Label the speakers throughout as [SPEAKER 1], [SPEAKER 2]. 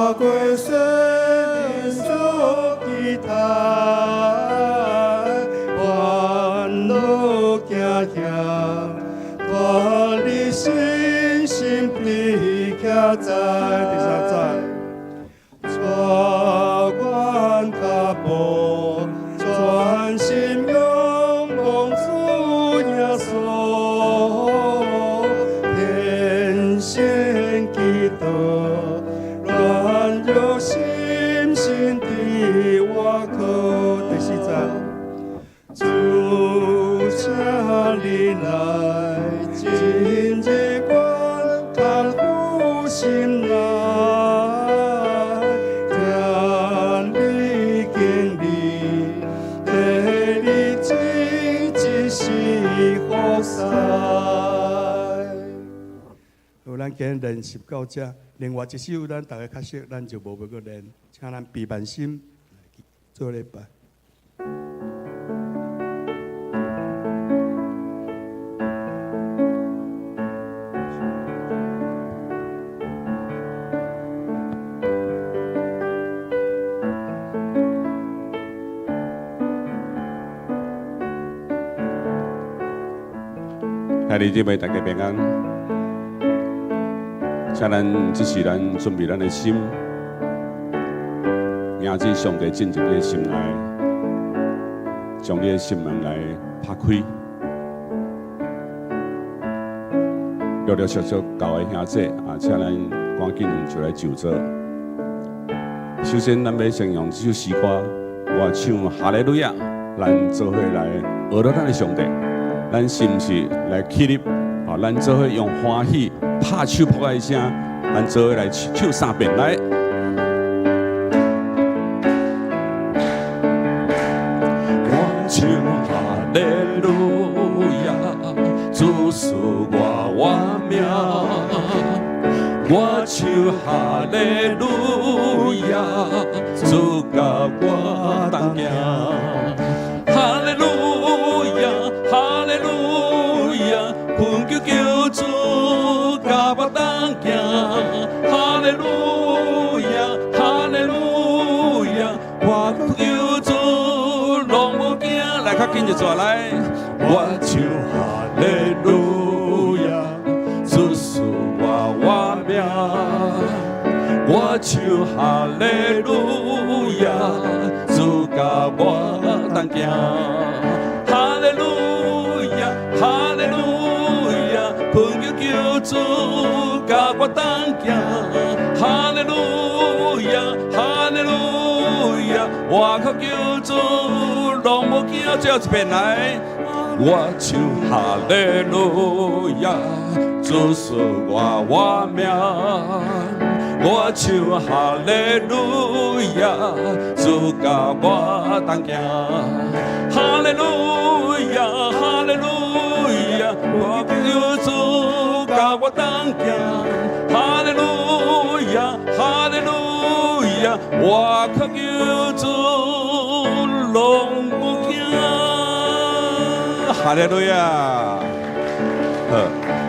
[SPEAKER 1] 跨過世俗的台，歡樂驚險，帶你信心的徛在第三節，帶阮腳步，專心仰望主耶穌，天線祈禱，軟弱心心的我靠。第四節，主請你來進入阮艱苦心內，聽你經歷，帶你這一世服侍。好，咱今日練習到這，另外一首咱逐家較熟，咱就無欲閣練，請咱閉目心來做禮拜。
[SPEAKER 2] 兄弟姊妹，大家平安。請咱這時咱準備咱的心，迎接上帝進入你的心內，將你的心門來拍開。陸陸續續到的兄弟啊，請咱趕緊就來就座。首先，咱欲先用這首詩歌，我唱哈利路亞，咱做伙來學著咱的上帝。咱是毋是來起立？啊，咱做伙用歡喜拍手拍的聲，咱做伙來唱三遍來。我唱哈利路亞，主賜我活命。我唱哈利路亞，主佮我同行。哈利路亞，哈利路亞，懇求求主佮我同行。哈利路亞，哈利路亞，我懇求主攏無驚。來，較緊就做來。我唱哈利路亞，主賜我活命。我唱哈利路亞，主佮我同行。哈利路亞，哈利路亞，懇求求主佮我同行。哈利路亞，哈利路亞，我靠求主攏無驚。最後一遍來，我唱哈利路亞，主賜我活命。我唱哈利路亞，主佮我同行。哈利路亞，哈利路亞，我求主佮我同行。哈利路亞，哈利路亞，我靠求主攏無驚。哈利路亞。好，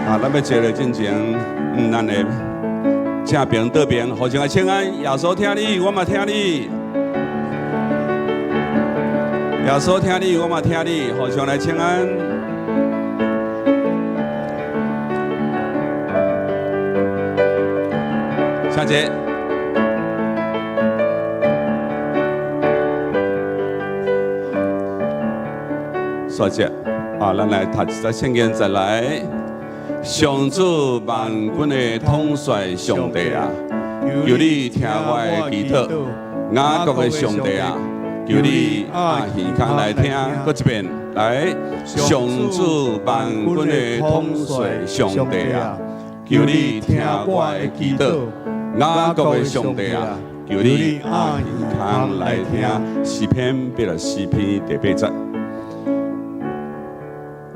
[SPEAKER 2] 啊，咱欲坐落進前，咱的正爿倒爿，互相來請安。耶穌疼你，我嘛疼你。耶穌疼你，我嘛疼你，互相來請安。請坐。煞節啊，咱來讀一節聖經，再來。上主萬軍的統帥上帝啊，求你聽我的祈禱。雅各的上帝啊，求你掩耳孔來聽。閣一遍來，上主萬軍的統帥上帝啊，求你聽我的祈禱。雅各的上帝啊，求你掩耳孔來聽。詩篇84篇第八節。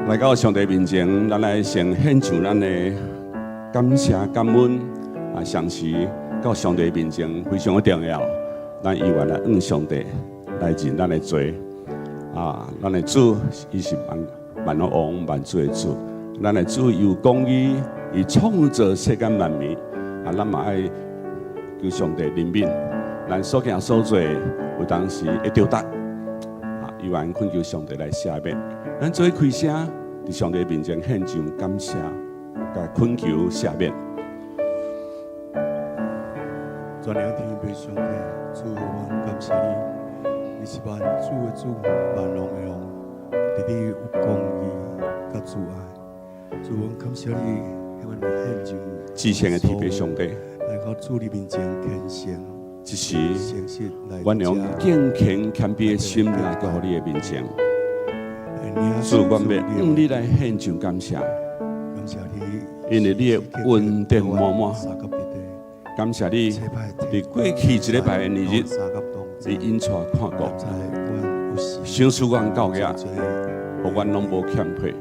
[SPEAKER 2] 來到上帝面前，咱來先獻上咱的感謝感恩啊！同時到上帝面前非常的重要，咱猶原來向上帝來認咱的罪啊！咱的主伊是萬萬王萬主的主，咱的主有公義，伊創造世間萬物啊！咱嘛愛
[SPEAKER 3] 求上帝憐憫，咱所行所做有當時會著觸，啊，猶原懇求上帝來赦免。咱做伙開聲，佇上帝面前獻上感謝，共懇求赦免。
[SPEAKER 1] 全能天父上帝，主，我感謝你，你是萬主的主，萬王的王，佇你有公義佮慈愛。主，我感謝你，向阮獻上
[SPEAKER 3] 至聖的天父上帝，
[SPEAKER 1] 來到主你面前虔誠，
[SPEAKER 3] 這時
[SPEAKER 1] 誠實來
[SPEAKER 3] 阮用敬虔謙卑的心來到你的面前。主，阮欲向你來獻上感謝，
[SPEAKER 1] 感謝你，
[SPEAKER 3] 因為你的恩典滿滿。感謝你，佇過去一禮拜的年日，你引帶看顧，賞賜阮教業，予阮攏無欠缺。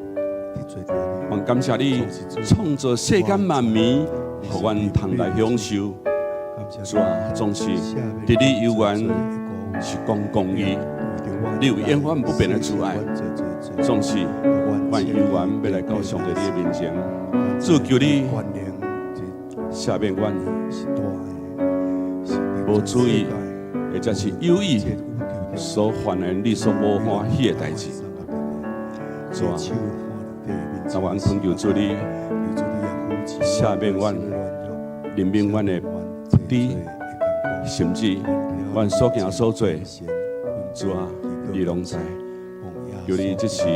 [SPEAKER 3] 阮感謝你創造世間萬物，予阮通來享受。主啊，總是佇你猶原是講公義，你有永遠不變的慈愛。總是阮猶原欲來到上帝你的面前，主，求你赦免阮無注意，或者是有意所犯的你所無歡喜的代誌。主啊，那阮懇求主你赦免阮，憐憫阮的不知，甚至阮所行所做，主啊，你攏知。求你這時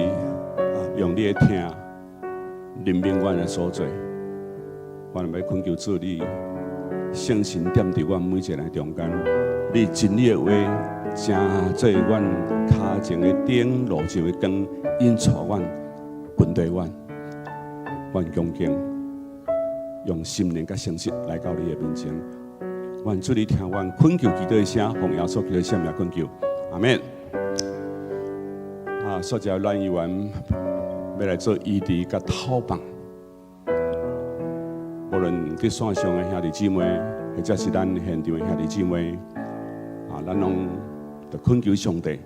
[SPEAKER 3] 用你的疼憐憫阮的所做。阮欲懇求主你聖神踮佇阮每一個人中間，你真理的話，成做阮跤前的燈，路上的光，引帶阮，訓導阮，阮恭敬用心靈佮誠實來到你的面前。願主你聽阮懇求祈禱的聲，奉耶穌基督的聖名懇求，阿門。啊，說實咱猶原欲來做醫治佮透放。無論佇線上的兄弟姊妹，或者是咱現場的兄弟姊妹，啊，咱攏著懇求上帝，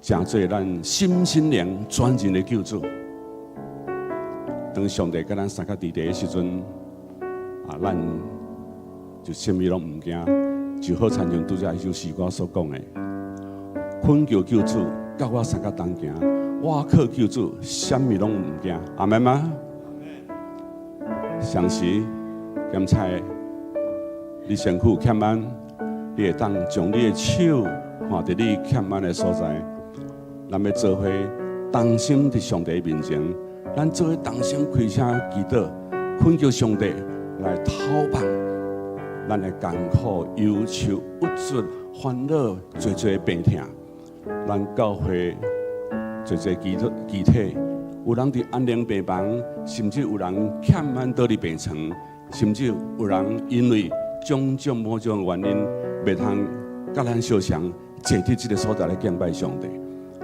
[SPEAKER 3] 成做咱心身靈全人的救主。當上帝佮咱相佮佇佇的時陣，啊，咱就啥物攏毋驚，就好親像拄才彼首詩歌所講的，懇求救主，佮我相佮同行，我靠救主，啥物攏毋驚。阿門嗎？相時檢查你身軀欠安，你會當將你的手放佇你欠安的所在。咱欲做伙同心佇上帝面前，咱做伙同心開聲祈禱，懇求上帝來透放咱的艱苦、憂愁、鬱卒、煩惱、濟濟病痛。咱教會濟濟肢體肢體，有人佇安寧病房，甚至有人欠安倒佇病床，甚至有人因為種種某種原因，袂通佮咱相仝坐佇這个所在來敬拜上帝。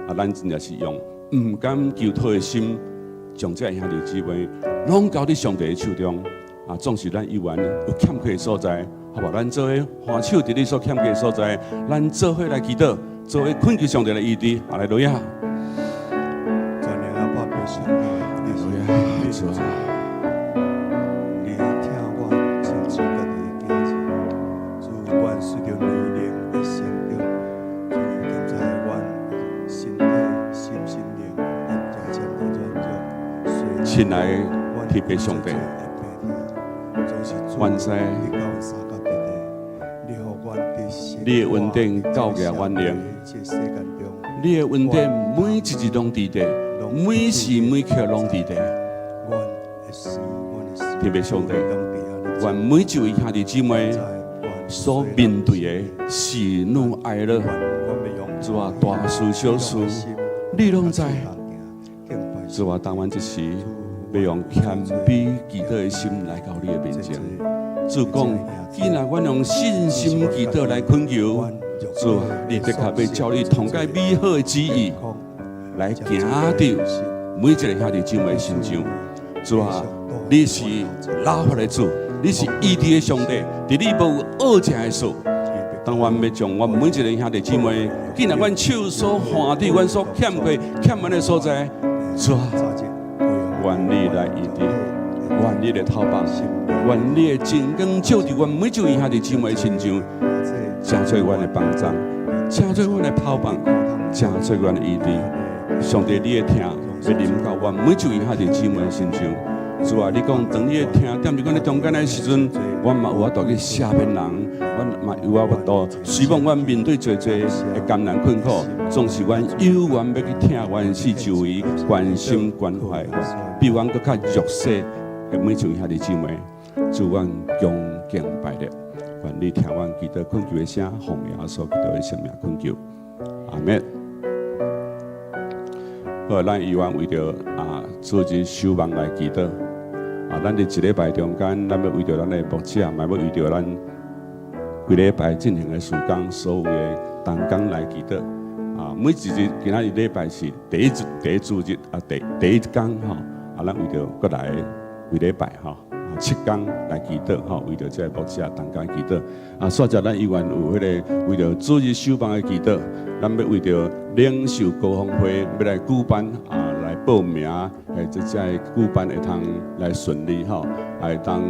[SPEAKER 3] 啊，咱真正是用毋敢求討的心，將這兄弟姊妹攏交佇上帝的手中。啊，總是咱猶原有欠缺的所在，好無？咱做伙放手佇你所欠缺的所在，咱做伙來祈禱，做伙懇求上帝來醫治。哈利路亞。
[SPEAKER 1] 全能阿爸父上帝，你是你是主，你聽阮親像家己的囝兒，主，阮隨著年齡的成長，主，現在阮身體、心身靈會漸漸的軟弱，
[SPEAKER 3] 親愛的天父上帝，阮知你的恩典夠額阮用，你的恩典每一日攏佇佇，每時每刻攏佇佇。天父上帝，願每一位兄弟姊妹所面對的喜怒哀樂，主啊，大事小事，你攏知。主啊，當阮這時欲用謙卑祈禱的心來到你的面前，主講，既然阮用信心祈禱來懇求，主啊，你的確欲照你上蓋美好的旨意來行佇每一個兄弟姊妹的身上。主啊，你是拉法的主，你是醫治的上帝，佇你無惡食的事。當阮欲將阮每一個兄弟姊妹，既然阮手所犯佇阮所欠缺欠滿的所在，主啊，願你來醫治。願你的透放，願你的真光照佇阮每一位兄弟姊妹身上，成做阮的幫助，成做阮的跑棒，成做阮的醫治。上帝，你的疼欲臨到阮每一位兄弟姊妹身上。主啊，你講當你的疼踮佇阮的中間的時陣，阮嘛有法度去赦免人，阮嘛有法度，雖罔阮面對濟濟的艱難困苦，總是阮有願欲去疼阮四周圍關心關懷比阮閣較弱勢的每一位兄弟姊妹，主阮恭敬拜你，願你聽阮祈禱懇求的聲，奉耶穌基督的聖名懇求，阿們。好，咱依然為著主日守望來祈禱。咱佇一禮拜中間，咱欲為著咱的牧者，嘛欲為著咱規禮拜進行的事工，所有的同工來祈禱。每一日今仔日禮拜是第一第一主日第第一工吼，咱為著閣來規禮拜吼，7工來祈禱吼，為著這個牧者同工祈禱。煞者咱依然有彼个為著主日守望的祈禱，咱欲為著領袖高峰會欲來舉辦來報名，這個舉辦會通來順利吼，會當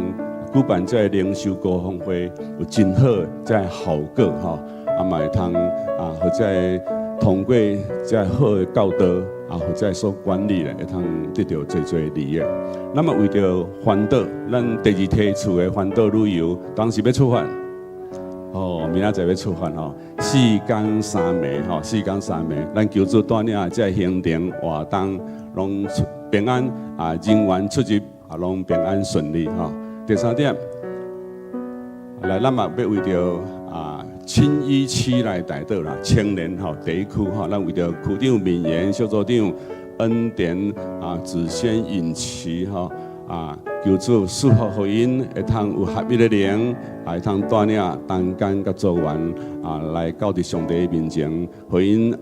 [SPEAKER 3] 舉辦這個靈修高峰會有真好這个效果吼，嘛會通予這个通過這个好的教導，予這个所管理咧，會通得著濟濟利益。那麼為著環島，咱第二梯次的環島旅遊，當時欲出發。哦，明仔載欲出發吼，四工三暝吼，四工三暝，咱求主帶領這个行程活動攏平安人員出入攏平安順利吼。第三點，來咱嘛欲為著信義區來代禱啦，青年吼地區吼，咱為著區長敏言小組長恩典子軒尹琪吼。求主賜福予𪜶，會通有合一的靈，會通帶領同工佮組員來到佇上帝面前，予𪜶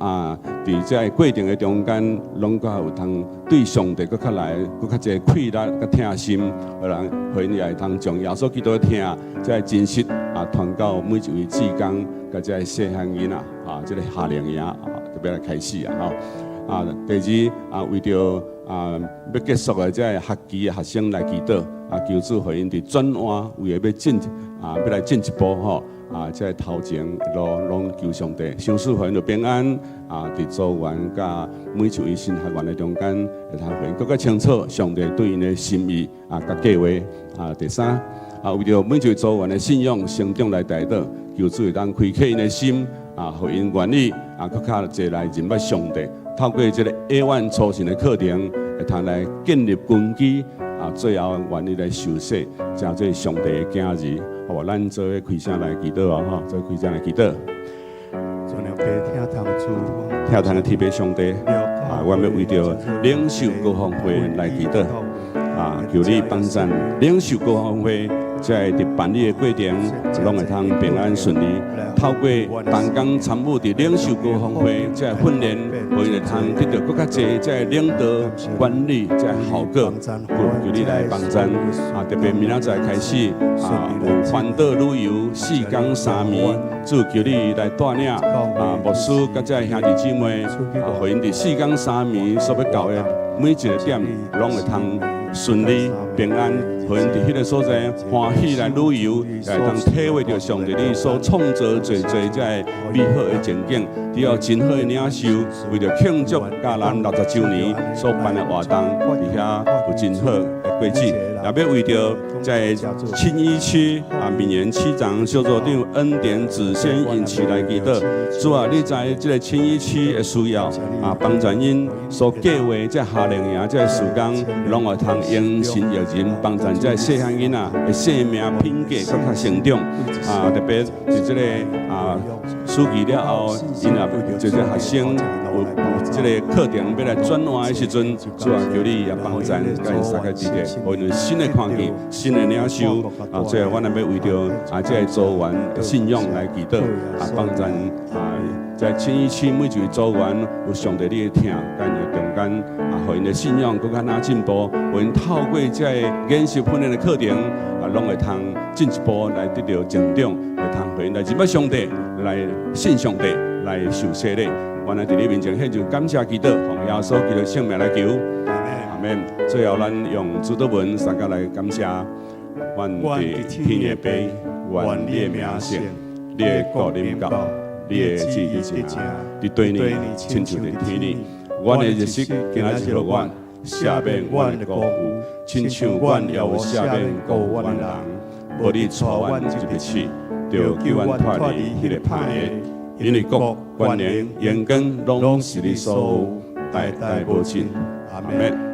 [SPEAKER 3] 佇這个過程的中間，攏閣有通對上帝閣較來，閣較濟氣力佮疼心，予人予𪜶也會通將耶穌基督的疼，這個真實傳到每一位志工佮這个細漢囡仔這个夏令營特別來開始啊吼。第二為著欲結束的這个學期的學生來祈禱，求主予𪜶佇轉換，為著欲進欲來進一步吼，這个頭前一路攏求上帝，賞賜予𪜶平安，佇組員佮每一位新學員的中間，會通予𪜶閣較清楚上帝對𪜶的心意佮計劃。第三為著每一位組員的信仰成長來代禱，求主會當開啟𪜶的心，予𪜶願意閣較濟來認捌上帝。透過這個 A1 初信的課程，會通來建立根基，最後願意來受洗，成做上帝的囝兒。好無？咱做伙開聲來祈禱哦，吼，做伙開聲來祈禱。疼痛的天父上帝，阮欲為著領袖高峰會來祈禱，求你幫贊領袖高峰會，這个佇辦理的過程，攏會通平安順利。透過同工參與佇領袖高峰會這個訓練，予𪜶會通得著閣較濟這个領導管理這个效果。求你來幫贊特別明仔載開始有環島旅遊四工三暝，主求你來帶領牧師佮這个兄弟姊妹，予𪜶佇四工三暝所欲到的每一個點，攏會通順利平安，予𪜶佇彼个所在歡喜來旅遊，也會當體會著上帝你所創造濟濟這个美好的前景，除了真好的領受，為著慶祝迦南60週年所辦的活動，佇遐有真好的過節，也欲為著在信義區闽言區長小組長恩典子軒尹慈來祈禱。主啊，你知這个信義區的需要幫助𪜶所計劃這夏令營這个時間，攏會通榮神益人，幫助這个細漢囡仔的生命品格閣較成長。特別是這个暑期了後，𪜶也這個學生有這個課程欲來轉換的時陣，主啊，求你也幫贊，共𪜶相佮佇咧，予𪜶有新的看見、新的領受。最後，阮也欲為著這个組員的信仰來祈禱，幫贊在信義區每一位組員有上帝你的疼，佮𪜶的中間予𪜶的信仰閣較若進步，予𪜶透過這个研習訓練的課程，攏會通進一步來得著成長，會通予𪜶來認捌上帝，來信上帝，來受洗禮。阮來佇你面前獻上感謝祈禱，奉耶穌基督聖名來求，阿門。最後，咱用主禱文三個來感謝。阮佇天的父，願你的名聖，你的國臨到，你的旨意執行，佇地裡親像佇天裡。阮的日食今仔日予阮，赦免阮的過誤，親像阮也有赦免過誤阮的人。無你帶阮入去試，著救阮脫離彼个歹的。因為國、權能、榮光，攏是你所有，代代無盡。阿們。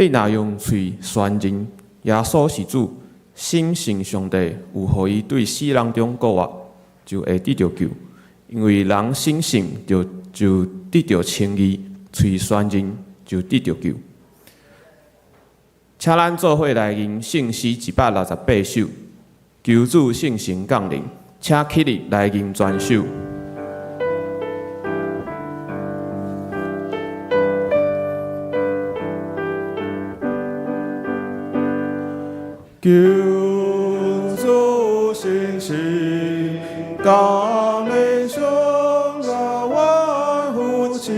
[SPEAKER 4] 你若用喙宣認耶穌是主，深信上帝有予伊對死人中復活，就會得著救。因為人深信就得著稱義，喙宣認就得著救。請咱做伙來吟聖詩168首，求主聖神降臨，請起立來吟全首。
[SPEAKER 1] 求主聖神降臨，上萬福氣，予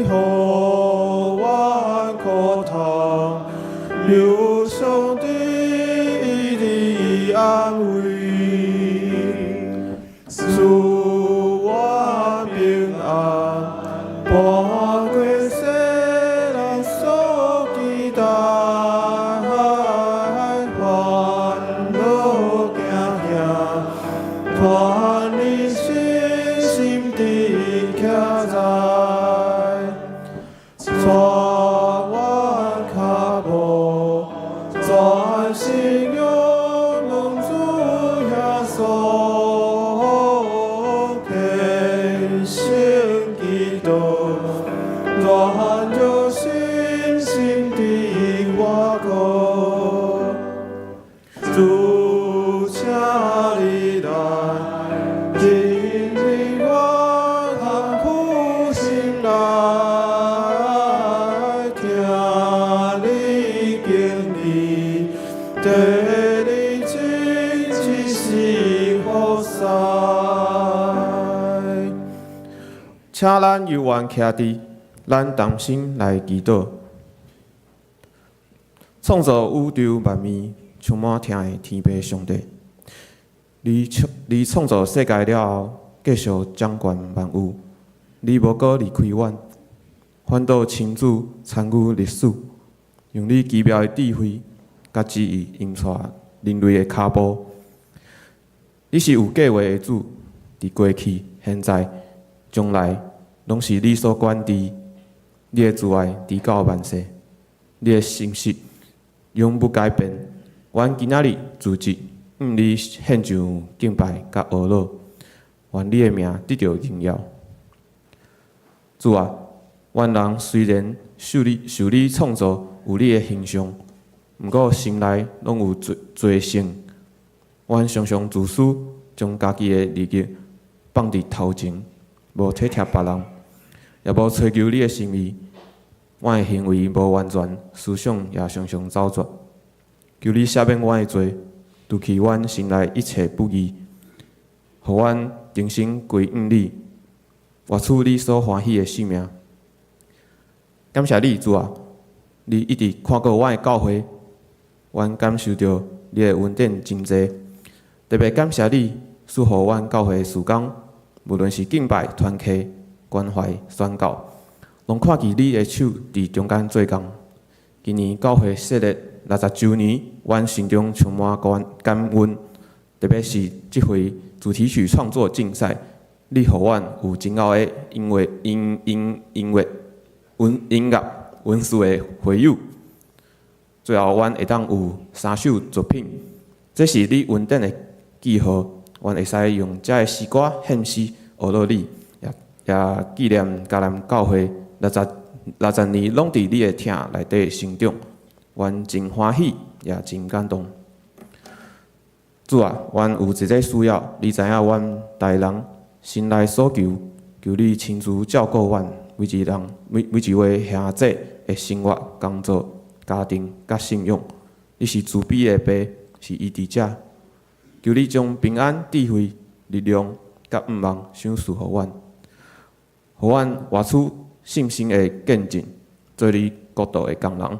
[SPEAKER 1] 阮可通有上帝的安慰，賜阮平安，伴過世人所期待，歡樂行行，脫離信心的徛在，帶阮腳步，專心仰望主耶穌，虔誠祈禱，願著信心的倚靠。主，請你來，進入我艱苦心內，聽你經歷，得你真知識服侍。
[SPEAKER 4] 請咱猶原徛佇，咱同心來祈禱。創造宇宙萬物、充滿疼的天父上帝，你創造世界了後，繼續掌權萬有。你無閣離開阮，反倒親自參與歷史，用你奇妙的智慧、佮旨意引帶人類的跤步。你是有計畫的主，佇過去、現在、將來，攏是你所管治。你的慈愛直到萬世，你的信實永不改變。阮今仔日組織向你獻上敬拜佮阿樂，願你的名得著榮耀。主啊，阮人雖然受你創造，有你的形象，毋過心內攏有罪性。阮常常自私，將家己的利益放佇頭前，無體貼別人，也無追求你的心意。阮的行為無完全，思想也常常走轉。求你赦免阮的罪，除去阮心內一切不義，予阮重新歸向你，活出你所歡喜的生命。感謝你，主啊！你一直看顧阮的教會，阮感受著你的恩典真濟。特別感謝你賜予阮教會的事工，無論是敬拜、團契、關懷、宣教，攏看見你的手佇中間做工。今年教會設立60週年，阮心中充滿感恩。特別是這回主題曲創作競賽，你予阮有真𠢕的音樂文字的回友。最後，阮會當有三首作品這是你恩典的記號，阮會使用這个詩歌獻詩學樂你，也也紀念迦南教會60年攏佇你的疼內底成長，阮真歡喜，也真感動。主啊，阮有一個需要，你知影阮逐人心內所求，求你親自照顧阮每一人每一位兄弟的生活、工作、家庭佮信仰。你是慈悲的爸，是醫治者，求你將平安、智慧、力量佮盼望賞賜予阮，予阮活出信心的見證，做你國度的工人。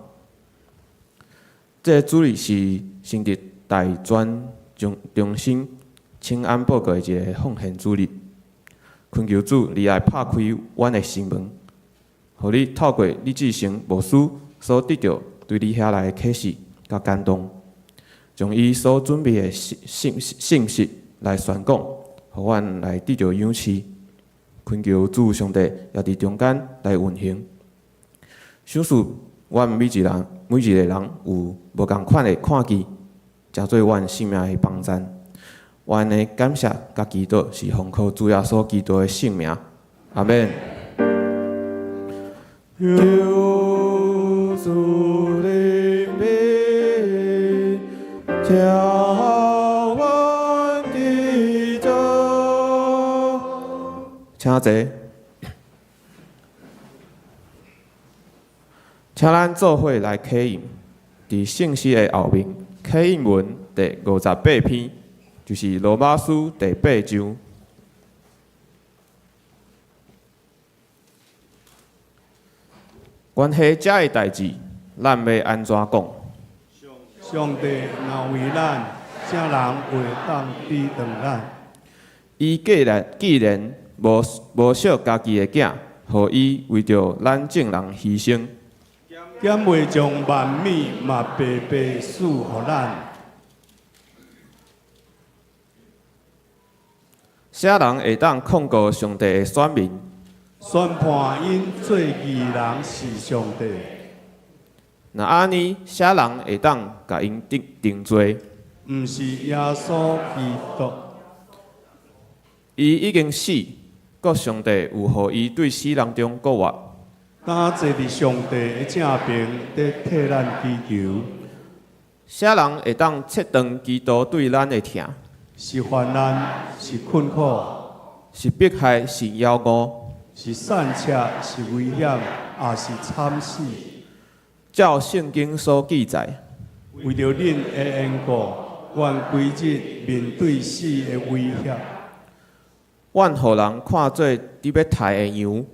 [SPEAKER 4] 這个主日是新竹大專中心請安報告的一个奉獻主日。懇求主，你來拍開阮的心門，予你透過李志成牧師所得著對你遐來的啟示佮感動，將伊所準備的信息來宣講，予阮來得著養賜。懇求主上帝也佇中間來運行，賞賜阮每一個人有無仝款的看見，成做阮生命的幫贊。阮的感謝佮祈禱是奉靠主耶穌基督的聖名，阿們。
[SPEAKER 1] 求主憐憫，聽阮祈禱。
[SPEAKER 4] 請坐，請咱做伙來啟應，佇聖詩的後面，啟應文第58篇，就是羅馬書第八章。關係這个代誌，咱欲按怎講？
[SPEAKER 1] 上帝若為咱，啥人會當抵擋咱？
[SPEAKER 4] 伊既然無惜家己的囝，予伊為著咱眾人犧牲，
[SPEAKER 1] 敢袂將萬物嘛白白賜予咱？
[SPEAKER 4] 啥人會當控告上帝的選民？
[SPEAKER 1] 宣判𪜶做義人是上帝。
[SPEAKER 4] 若按呢，啥人會當共𪜶定罪？
[SPEAKER 1] 毋是耶穌基督。
[SPEAKER 4] 伊已經死，閣上帝有予伊對死人中復活。
[SPEAKER 1] 今坐佇上帝的正爿，佇替咱祈求。
[SPEAKER 4] 啥人會當切斷基督對咱的疼？
[SPEAKER 1] 是患難，是困苦，
[SPEAKER 4] 是迫害，是枵餓，
[SPEAKER 1] 是散赤，是危險，抑是慘死。
[SPEAKER 4] 照聖經所記載，
[SPEAKER 1] 為著恁的緣故，阮規日面對死的威脅。
[SPEAKER 4] 阮予人看做佇欲刣的羊，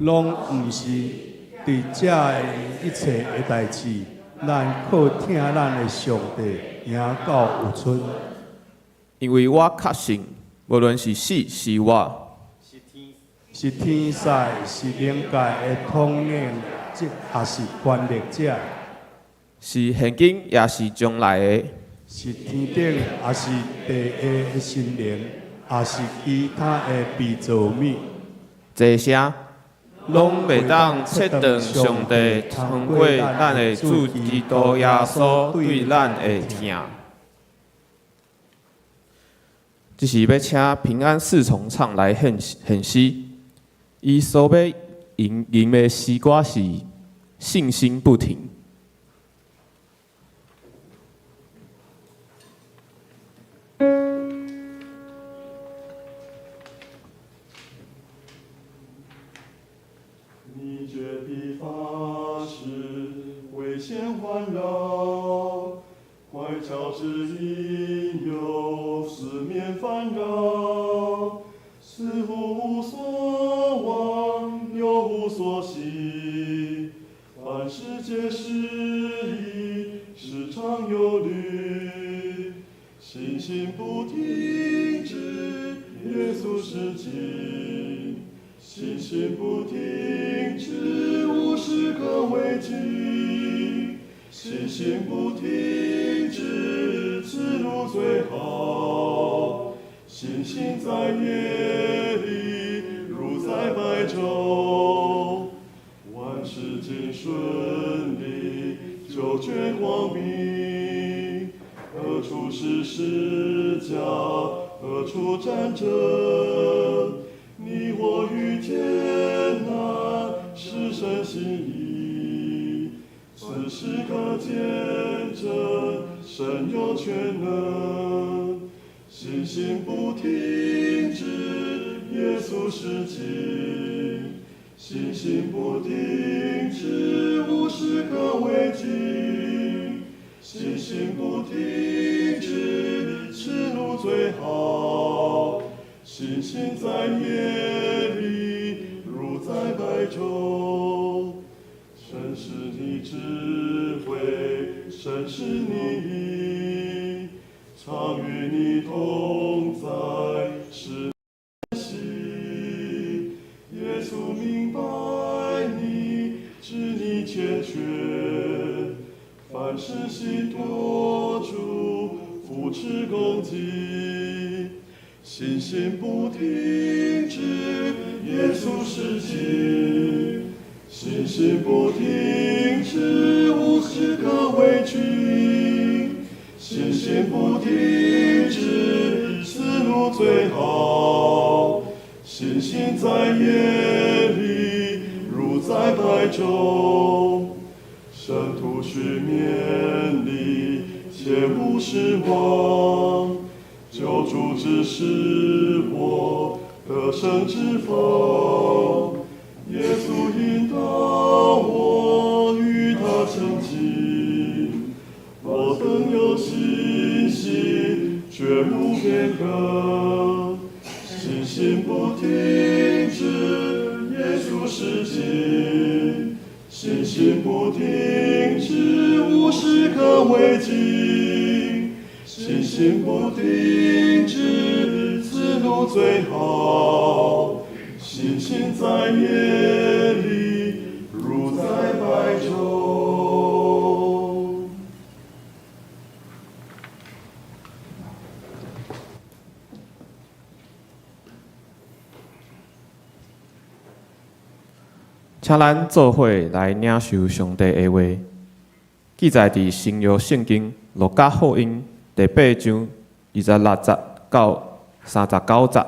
[SPEAKER 1] 攏毋是佇這个一切的代誌，咱靠疼咱的上帝贏到有剩。
[SPEAKER 4] 因為我確信，無論是死是活，
[SPEAKER 1] 是天使，是靈界的統領者，抑是權力者，
[SPEAKER 4] 是現今抑是將來的，
[SPEAKER 1] 是天頂抑是地下的神靈，抑是其他的被造物，
[SPEAKER 4] 這些攏袂當切斷上帝通過咱的主基督耶穌對咱的疼。這是欲請平安四重唱來獻詩，伊所欲吟的詩歌是信心不停。
[SPEAKER 1] 你決必發誓，危險環繞，乖巧之引誘，四面煩擾，似乎無所望，又無所希，凡事皆失意，時常憂慮，信心不停止，耶穌是近。信心不停止，無時可畏懼。信心不停止，此路最好。信心在夜裡，如在白晝。萬事盡順利，就覺光明。何處穌是十架，何處戰爭？你我遇艱難，是神心意。此時可見證，神有全能，信心不停止，耶穌是近。信心不停止，無時刻為懼。信心不停止，此路最好。信心在夜裡，如在白晝。神是你智慧，神是你義，常與你同在，是喜。耶穌明白你，知你欠缺，凡事信託主，扶持供給。信心不停止，耶穌是近。信心不停止，無時刻畏懼。信心不停止，此路最好。信心在夜裡，如在白晝。聖徒須勉勵，切勿失望。救主指示我得勝之方。耶穌引導我與他親近，我等有信心，絕無變更。信心不停止，耶穌是近。信心不停止，無時刻畏懼。信心不停止，此路最好。信心在夜裡，如在白晝。
[SPEAKER 4] 請咱做伙來領受上帝的話，記載佇新約聖經路加福音第八章26節到39節。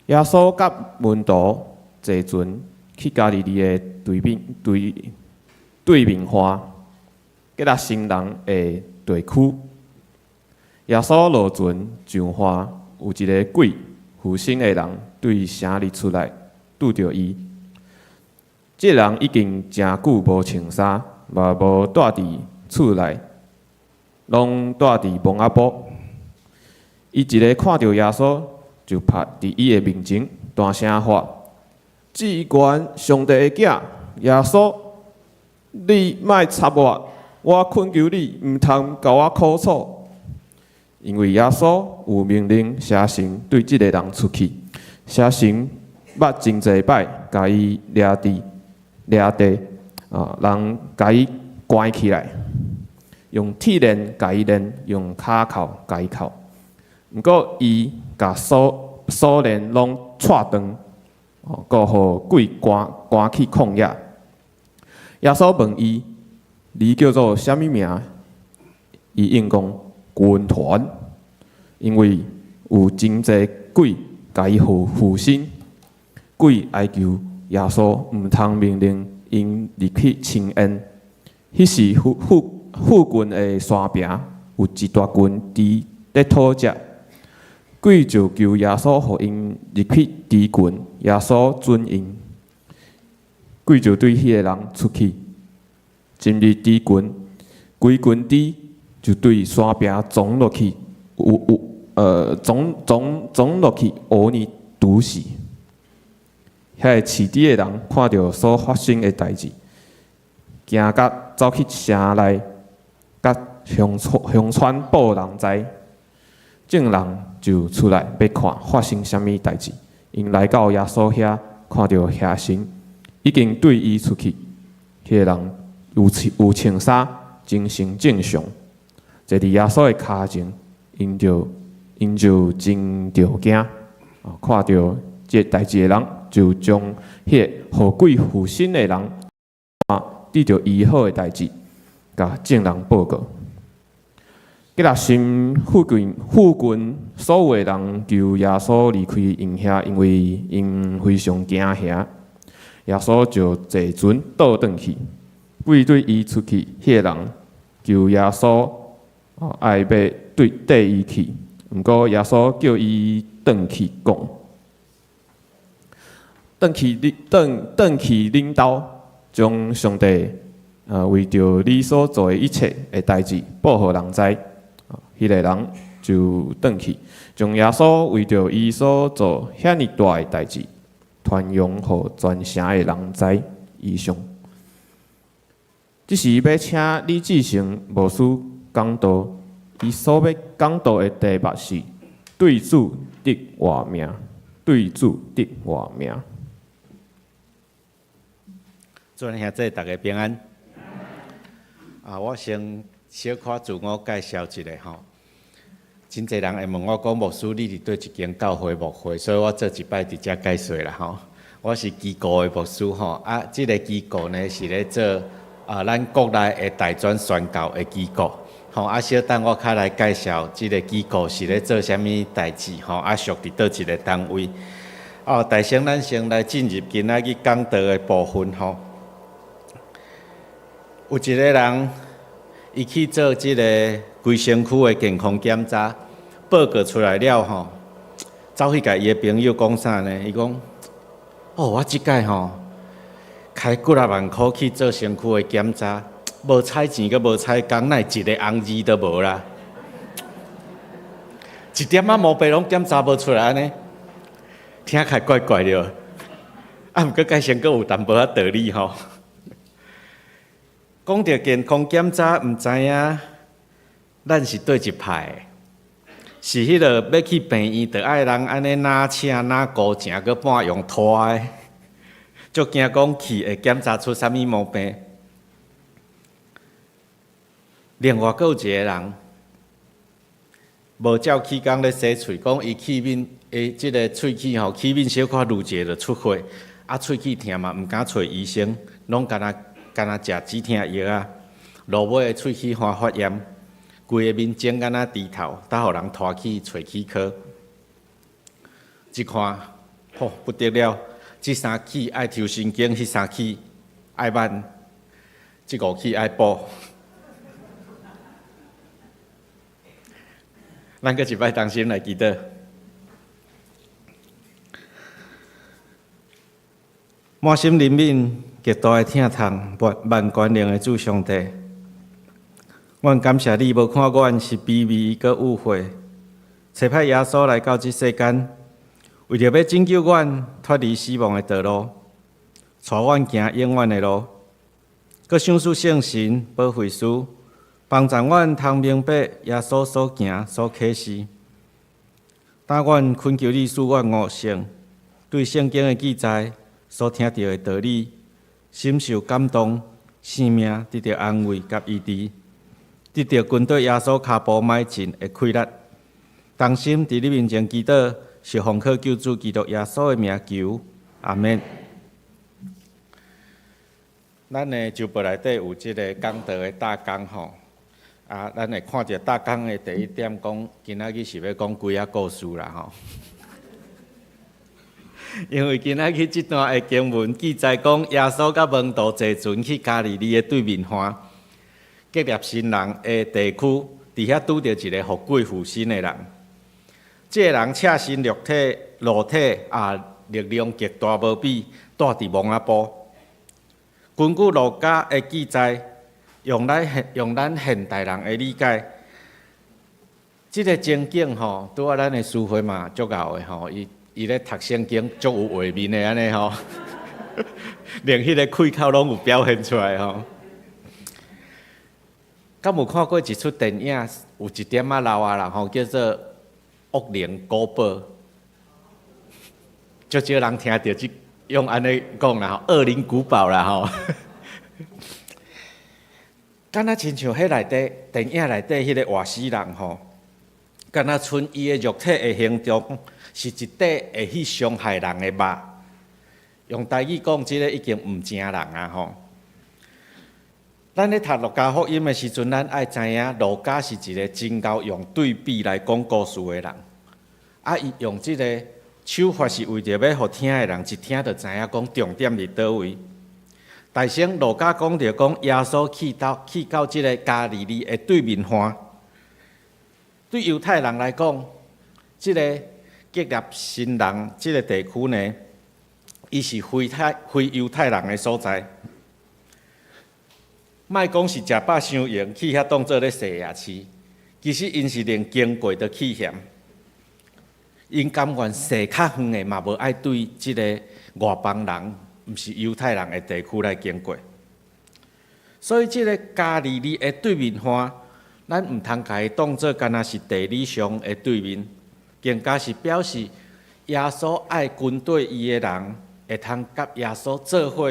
[SPEAKER 4] 耶穌佮門徒坐船去加利利的對面對對面岸，革拉森人的地區。耶穌落船上岸，有一个鬼附身的人對城裡出來，拄著伊。這个人已經誠久無穿衫，嘛無蹛佇厝內，攏蹛佇墓仔埔。伊一个看著耶穌，就拍佇伊的面前，大聲喊：至懸上帝的囝耶穌，你莫插我，我懇求你，毋通共我苦楚。因為耶穌有命令邪神對這个人出去，邪神捌真濟擺共伊掠佇掠地，啊，人共伊關起來，用鐵鏈共伊鏈，用跤銬共伊銬。毋過伊共鎖鎖鏈攏掣斷，哦，閣予鬼趕趕去曠野。耶穌問伊：你叫做啥物名？伊應講：軍團。因為有真濟鬼共伊附附身，鬼哀求耶穌毋通命令𪜶入去深淵。彼時附附附近的山坪有一大群豬佇討食，鬼就求耶穌予𪜶入去豬群，耶穌准𪜶。鬼就對彼个人出去，進入豬群，規群豬就對山坪撞落去，有有呃撞撞撞落去，烏泥堵死。遐个飼豬的人看著所發生的代誌，驚甲走去城內，佮鄉村鄉村報人知。眾人就出來欲看發生啥物代誌。𪜶來到耶穌遐，看著邪神已經對伊出去，彼个人有穿有穿衫，精神正常，坐佇耶穌的跤前，𪜶就𪜶就真著驚。看著這代誌的人，就將彼个予鬼附身的人，得著醫好的代誌，共眾人報告。革拉森附近所有的人求耶穌離開𪜶遐，因為𪜶非常驚嚇。耶穌就坐船倒轉去，背對伊出去，彼个人求耶穌愛欲綴綴伊去，毋過耶穌叫伊轉去講，轉去恁轉轉去恁兜，將上帝為著你所做的一切的代誌報予人知。彼个人就轉去，將耶穌為著伊所做遐爾大的代誌，傳揚予全城的人知。以上。這時欲請李志成牧師講道，伊所欲講道的題目是對主得活命，對主得活命。
[SPEAKER 5] 主內兄弟大家平安。啊，我先小可自我介紹一下吼。真濟人會問我講，牧師，你佇佗一間教會牧會，所以我做一擺佇遮解說啦吼。我是機構的牧師吼，啊，這个機構呢是咧做啊，咱國內的大專宣教的機構。吼，啊，小等我較來介紹這个機構是咧做啥物代誌吼，啊，屬佇佗一个單位。哦，大先咱先來進入今仔日講道的部分吼。有一个人，伊去做這个規身軀的健康檢查，報告出來了吼，走去共伊的朋友講啥呢？伊講：哦，我這擺吼，開幾仔萬箍去做身軀的檢查，無彩錢閣無彩工，哪會一个紅字都無啦？一點仔毛病攏檢查無出來按呢，聽起來怪怪的。啊，毋過蓋先閣有淡薄仔道理吼。講著健康檢查，毋知影咱是佗一派的，是彼个欲去病院，著愛人按呢若請若孤成，閣半用拖的，足驚講去會檢查出啥物毛病。另外，閣有一个人，無照起工咧洗喙，講伊齒面的這个喙齒吼，齒面小可攄一下就出血，啊，喙齒疼嘛，毋敢揣醫生，攏干焦干焦食止疼藥仔，落尾喙齒花發炎，規个面腫敢若豬頭，才予人拖去揣齒科。一看，吼，不得了！這三齒愛抽神經，彼三齒愛挽，這五齒愛補。咱閣一擺同心來祈禱。滿心憐憫，極大的疼痛，萬萬權能的主上帝，阮感謝你，無看阮是卑微閣污穢，差派耶穌來到這世間，為著欲拯救阮脫離死亡的道路，帶阮行永遠的路，閣賞賜聖神保惠師，幫助阮通明白耶穌所行所啟示。當阮懇求你賜阮悟性，對聖經的記載所聽著的道理，深受感動，生命得著安慰佮醫治，得著跟綴耶穌跤步邁進的氣力。同心佇你面前祈禱，是奉靠救主基督耶穌的名求，阿們。咱的週報內底有這个講道的大綱吼，啊，咱會看著大綱的第一點講，今仔日是欲講幾仔故事啦吼。因為今仔日這段的經文記載講，耶穌佮門徒坐船去加利利的對面岸，革拉森人的地區，佇遐拄著一个予鬼附身的人。這个人赤身露體啊，力量極大無比，蹛佇墓仔埔。根據路加的記載，用咱現代人的理解，這个情景吼，拄仔咱的師會嘛足𠢕的吼，伊咧讀聖經足有畫面的按呢吼，連彼个開口攏有表現出來吼。敢有看過一齣電影，有一點仔老啊啦吼，叫做《惡靈古堡》，足少人聽著這用按呢講啦吼，《惡靈古堡》啦吼。敢若親像彼內底電影內底彼个活死人吼，敢若賰伊的肉體的形狀是一塊會去傷害人的肉。用台語講，這个已經毋成人啊吼。咱咧讀路加福音的時陣，咱愛知影路加是一個真𠢕用對比來講故事的人。啊，伊用這个手法是為著欲予聽的人一聽就知影講重點佇佗位。大先路加講著講耶穌去到這个加利利的對面岸。對猶太人來講，這个革喇新人這个地區呢，伊是非猶太人的所在。莫講是食飽傷閒去遐當做咧踅夜市，其實𪜶是連經過都去嫌。𪜶甘願踅較遠的，嘛無愛對這个外邦人，毋是猶太人的地區來經過。所以這个加利利的對面岸，咱毋通共伊當做干焦是地理上的對面，更加是表示耶穌愛跟綴伊的人，會通佮耶穌做伙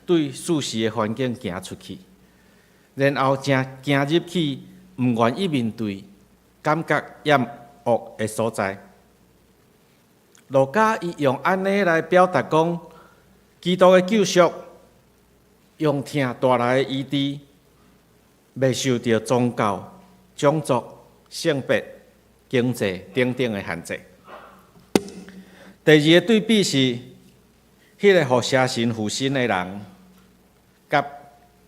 [SPEAKER 5] 對舒適的環境行出去。然後正行入去，毋願意面對，感覺厭惡的所在。路加伊用按呢來表達講，基督的救贖，用疼帶來的醫治，袂受著宗教、種族、性別、經濟等等的限制。第二个對比是，彼个予邪神附身的人，佮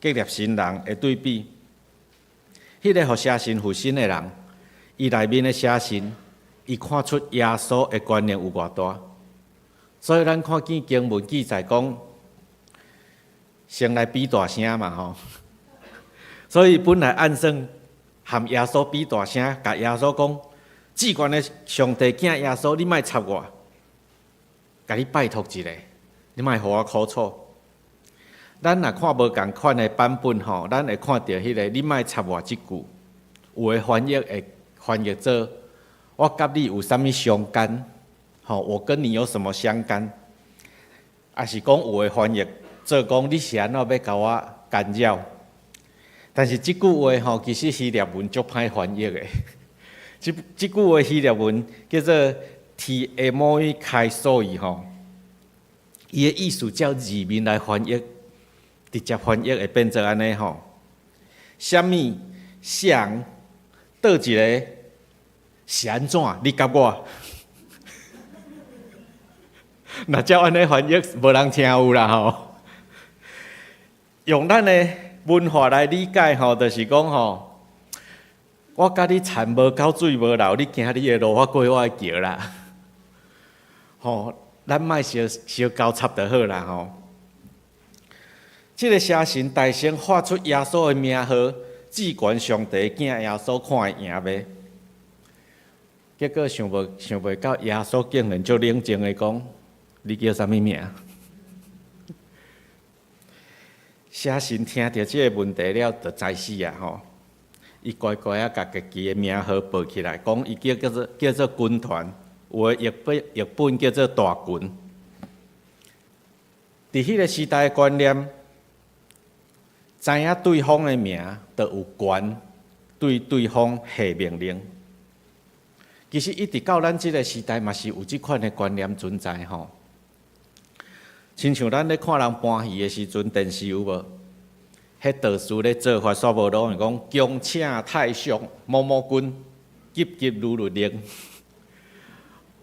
[SPEAKER 5] 革喇新人的對比。彼个予邪神附身的人，伊內面的邪神，伊看出耶穌的權能有偌大，所以咱看見經文記載講，先來比大聲嘛吼。所以本來按算含耶穌比大聲，共耶穌講，至懸的上帝囝耶穌，你莫插我，共你拜託一下，你莫予我苦楚。咱若看無仝款的版本吼，咱會看著彼个你莫插我這句，有的翻譯會翻譯做我佮你有啥物相干？吼，我跟你有什麼相干？抑是講有的翻譯做講你是按怎欲共我干擾？但是這句話吼，其實希臘文足歹翻譯的。這句話希臘文叫做 Ti emoikasoi 吼，伊的意思照字面來翻譯，直接翻譯會變做按呢吼。啥物？誰？佗一个？是按怎？你佮我？若照按呢翻譯，無人聽有啦吼。用咱的文化來理解吼，就是講吼，我佮你田無溝水無流，你行你的路，我過我的橋啦。吼，咱莫相相交插就好啦吼。這个邪神大聲喊出耶穌的名號，至懸上帝囝耶穌看會贏袂？結果想袂到耶穌竟然足冷靜的講：你叫啥物名？邪神聽著這个問題了，就知死啊吼！伊乖乖仔共家己的名號報起來，講伊叫做軍團，有的譯本叫做大群。佇彼个時代的觀念，知影對方的名，就有權對對方下命令。其實一直到咱這个時代，嘛是有這款的觀念存在吼。親像咱咧看人搬魚的時陣，電視有無？彼道士咧做法，煞無攏會講，恭請太上某某君，急急如律令。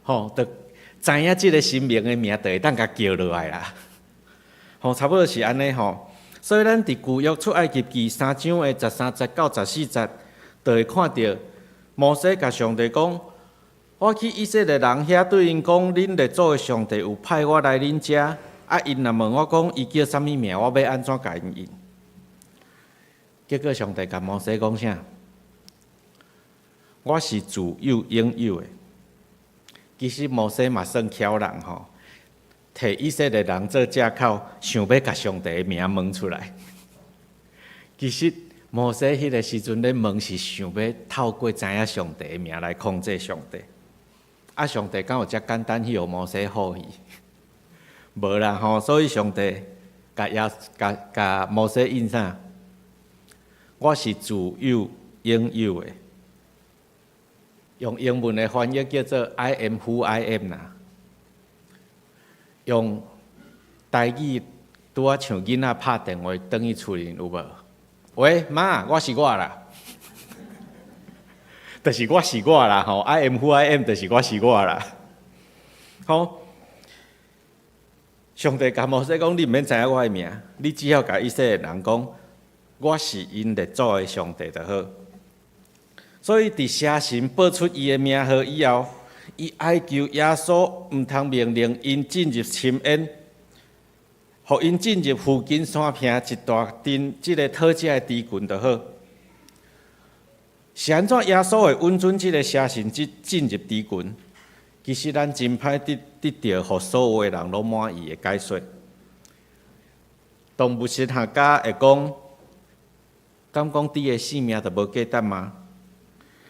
[SPEAKER 5] 吼，就知影這个神明的名，就會當共叫落來啦。吼，差不多是按呢吼。所以咱佇舊約出埃及記三章的13節到14節，就會看著摩西共上帝講：我去以色列人遐對𪜶講，恁列祖的上帝有派我來恁遮。啊！𪜶若問我講，伊叫啥物名，我欲按怎共𪜶應？結果上帝共摩西講啥？我是自有永有的。其實摩西嘛算巧人吼，替以色列人做借口，想欲共上帝的名問出來。其實摩西彼个時陣咧問，是想欲透過知影上帝的名來控制上帝。啊，上帝敢有遮簡單去予摩西好去？無啦吼，所以上帝共耶共共摩西應啥？我是自有永有的。用英文的翻譯叫做 I am who I am 啦。用台語拄仔像囡仔拍電話轉去厝裡有無？喂，媽，我是我啦，就是我是我啦，吼，I am who I am，就是我是我啦，吼。上帝共摩西講，你毋免知影我的名，你只要共以色列人講，我是𪜶列祖的上帝就好。所以佇邪神報出伊的名號以後，伊哀求耶穌毋通命令𪜶進入深淵，予𪜶進入附近山坪一大陣這个討食的豬群就好。是按怎耶穌會允准這个邪神進進入豬群？其實咱真歹得得著，予所有的人攏滿意的解說。動物神學家會講，敢講豬的性命就無價值嗎？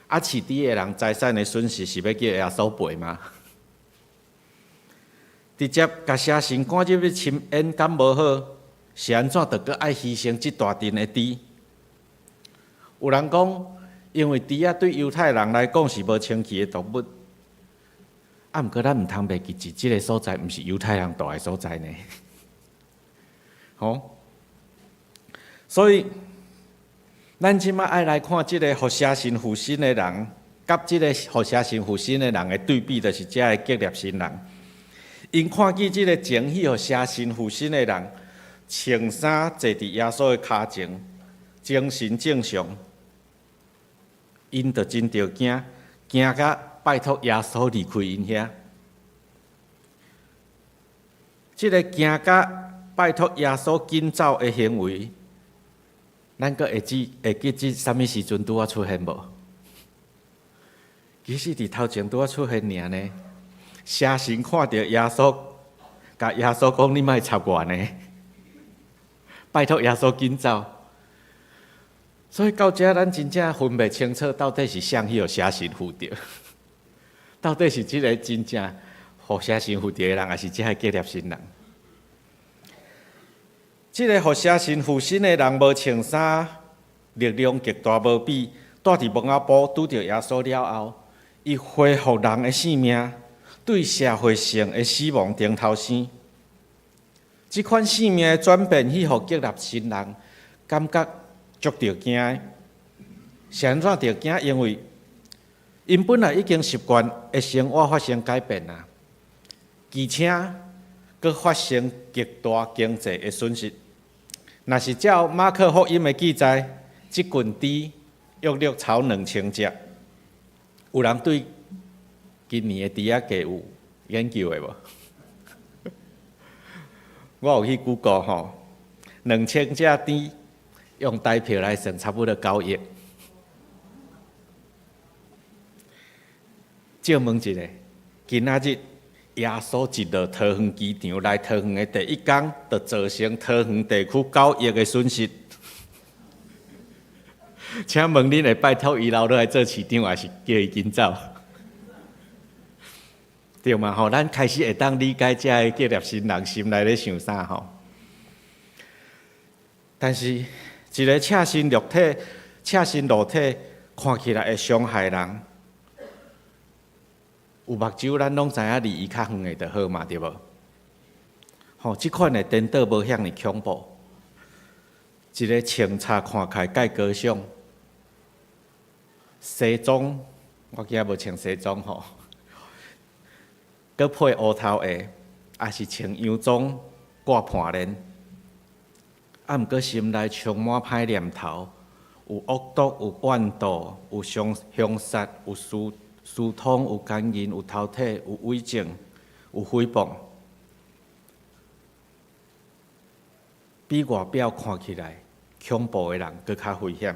[SPEAKER 5] 啊，飼豬的人財產的損失是欲叫耶穌賠嗎？直接共邪神趕入去深淵，敢無好？是按怎就閣愛犧牲這大陣的豬？有人講，因為豬仔對猶太人來講是無清氣的動物。啊，毋過咱毋通袂記住，這个所在毋是猶太人住的所在呢。吼，所以咱這擺愛來看這个予邪神附身的人，佮這个予邪神附身的人的對比，就是這个革律神人。𪜶看見這个前去予邪神附身的人，穿衫坐佇耶穌的跤前，精神正常，𪜶就真著驚，驚甲拜託耶穌離開𪜶遐。這个驚甲拜託耶穌緊走的行為，咱閣會記會記這啥物時陣拄仔出現無？其實佇頭前拄仔出現爾呢。邪神看著耶穌，共耶穌講：你莫插我呢！拜託耶穌緊走。所以到這咱真正分袂清楚，到底是誰去予邪神附著，到底是這个真正予邪神附著的人，抑是這个革律神人？這个予邪神附身的人無穿衫，力量極大無比，蹛佇墓仔埔拄著耶穌了後，伊恢復人的性命，對社會性的死亡頂頭生。這款性命的轉變，去予革律神人感覺足著驚的。是按怎著驚？因為𪜶本來已經習慣的生活發生改變啊，而且閣發生極大經濟的損失。若是照馬可福音的記載，這群豬約略超2000隻。有人對今年的豬仔價有研究的無？我有去 Google 吼，2000隻豬用台票來算，差不多9億。借問一下，今仔日耶穌一落桃園機場來桃園的第一工，就造成桃園地區9億的損失。請問恁會拜託伊留落來做市長，抑是叫伊緊走？對嘛？吼，咱開始會當理解這个革律神人心內咧想啥吼。但是一个赤身肉體、赤身露體，看起來會傷害人，有目睭咱攏知影離伊較遠的就好嘛，對無？吼，這款的顛倒無遐爾恐怖。一个穿插看起來蓋高尚，西裝，我今仔無穿西裝吼，閣配烏頭鞋，抑是穿洋裝掛盤鏈，啊，毋過心內充滿歹念頭，有惡毒，有怨妒，有兇兇殺，有私私通，有姦淫，有偷提，有偽證，有誹謗，比外表看起來恐怖的人閣較危險。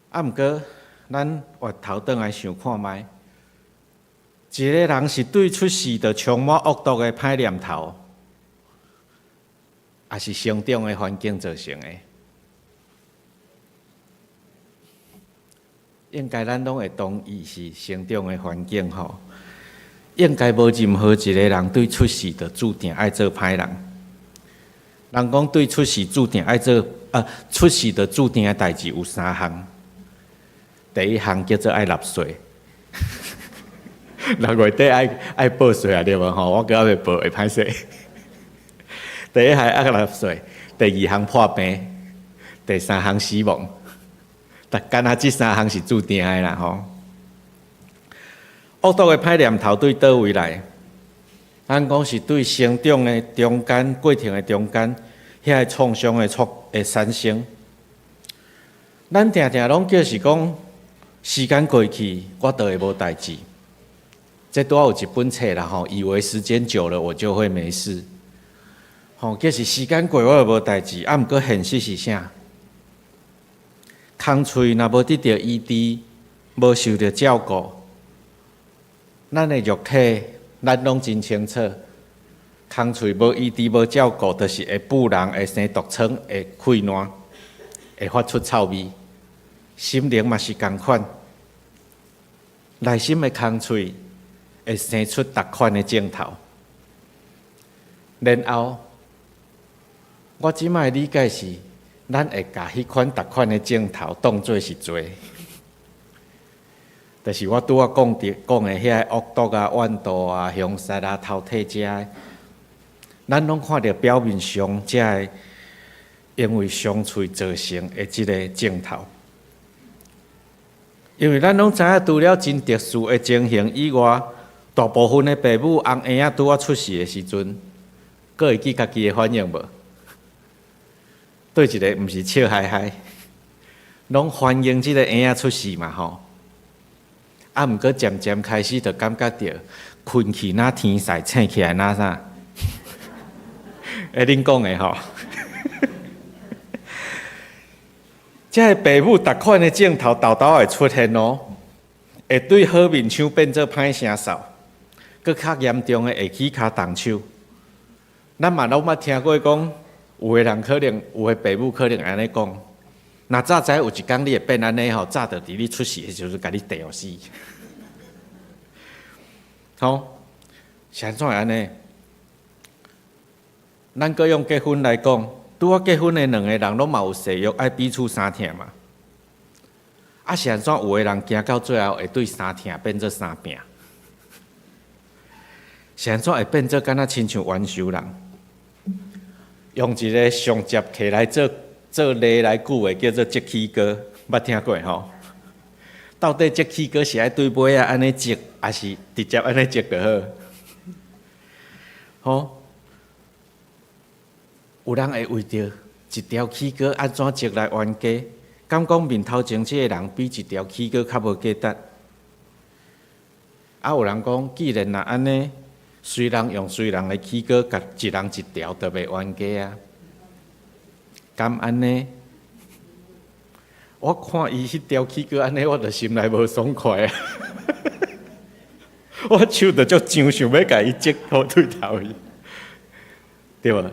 [SPEAKER 5] 啊，毋過咱回頭轉來想看覓，一个人是對出世就充滿惡毒的歹念頭，抑是成長的環境造成的？應該咱攏會同意是成長的環境吼。應該無任何一个人對出世就注定愛做歹人。人講對出世注定愛做，出世就注定的代誌有三項。第一項叫做愛納稅，6月底愛愛報稅啊，對無吼？我閣猶未報，會歹勢。第一項愛納稅，第二項破病，第三項死亡。但敢若這三項是注定的啦吼。惡毒的歹念頭對佗位來？咱講是對成長的中間過程的中間，遐个創傷會出會產生。咱定定攏叫是講，時間過去，我就會無代誌。這拄仔有一本冊啦吼，以為時間久了我就會沒事。吼，叫是時間過我就無代誌，啊，毋過現實是啥？空喙若無得著醫治，無受著照顧，咱的肉體，咱攏真清楚。空喙無醫治、無照顧，就是會蛀人、會生毒瘡、會潰爛、會發出臭味。心靈嘛是仝款，內心的空喙會生出逐款的症頭。然後，我這擺理解是，咱會共彼款逐款的症頭當做是罪，就是我拄仔講著講的遐個惡毒啊、怨妒啊、兇殺啊、偷提這个，咱攏看著表面上這个因為傷喙造成的這个症頭。因為咱攏知影，除了真特殊的情形以外，大部分的爸母翁嬰仔拄仔出世的時陣，閣會記家己的反應無？對一个毋是笑嗨嗨，攏歡迎這个嬰仔出世嘛吼。啊，毋過漸漸開始就感覺著睏去若天使，醒起來若啥？欸，恁講的吼。這个爸母逐款的症頭沓沓會出現哦，會對好面相變做歹聲嗽，閣較嚴重的會起跤動手。咱嘛攏捌聽過講，有的人可能，有的爸母可能按呢講，若早知有一工你會變按呢吼，早就佇你出世的時陣共你釘死。吼，是按怎會按呢？咱閣用結婚來講。拄仔結婚的兩个人攏嘛有誓約愛彼此相疼嘛。啊，是按怎有的人行到最後會對相疼變做相拚？是按怎會變做敢若親像冤仇人？用一个上接摕來做做例來舉的，叫做折起糕，捌聽過吼？到底折起糕是愛對尾仔按呢折，抑是直接按呢折就好？吼？有人會為著一條起糕按怎折來冤家，敢講面頭前這个人比一條起糕較無價值？啊，有人講，既然若按呢，隨人用隨人的起糕，共一人一條，就袂冤家啊？敢按呢？我看伊彼條起糕按呢，我就心內無爽快啊！我手就足癢，想欲共伊折好對頭去，對無？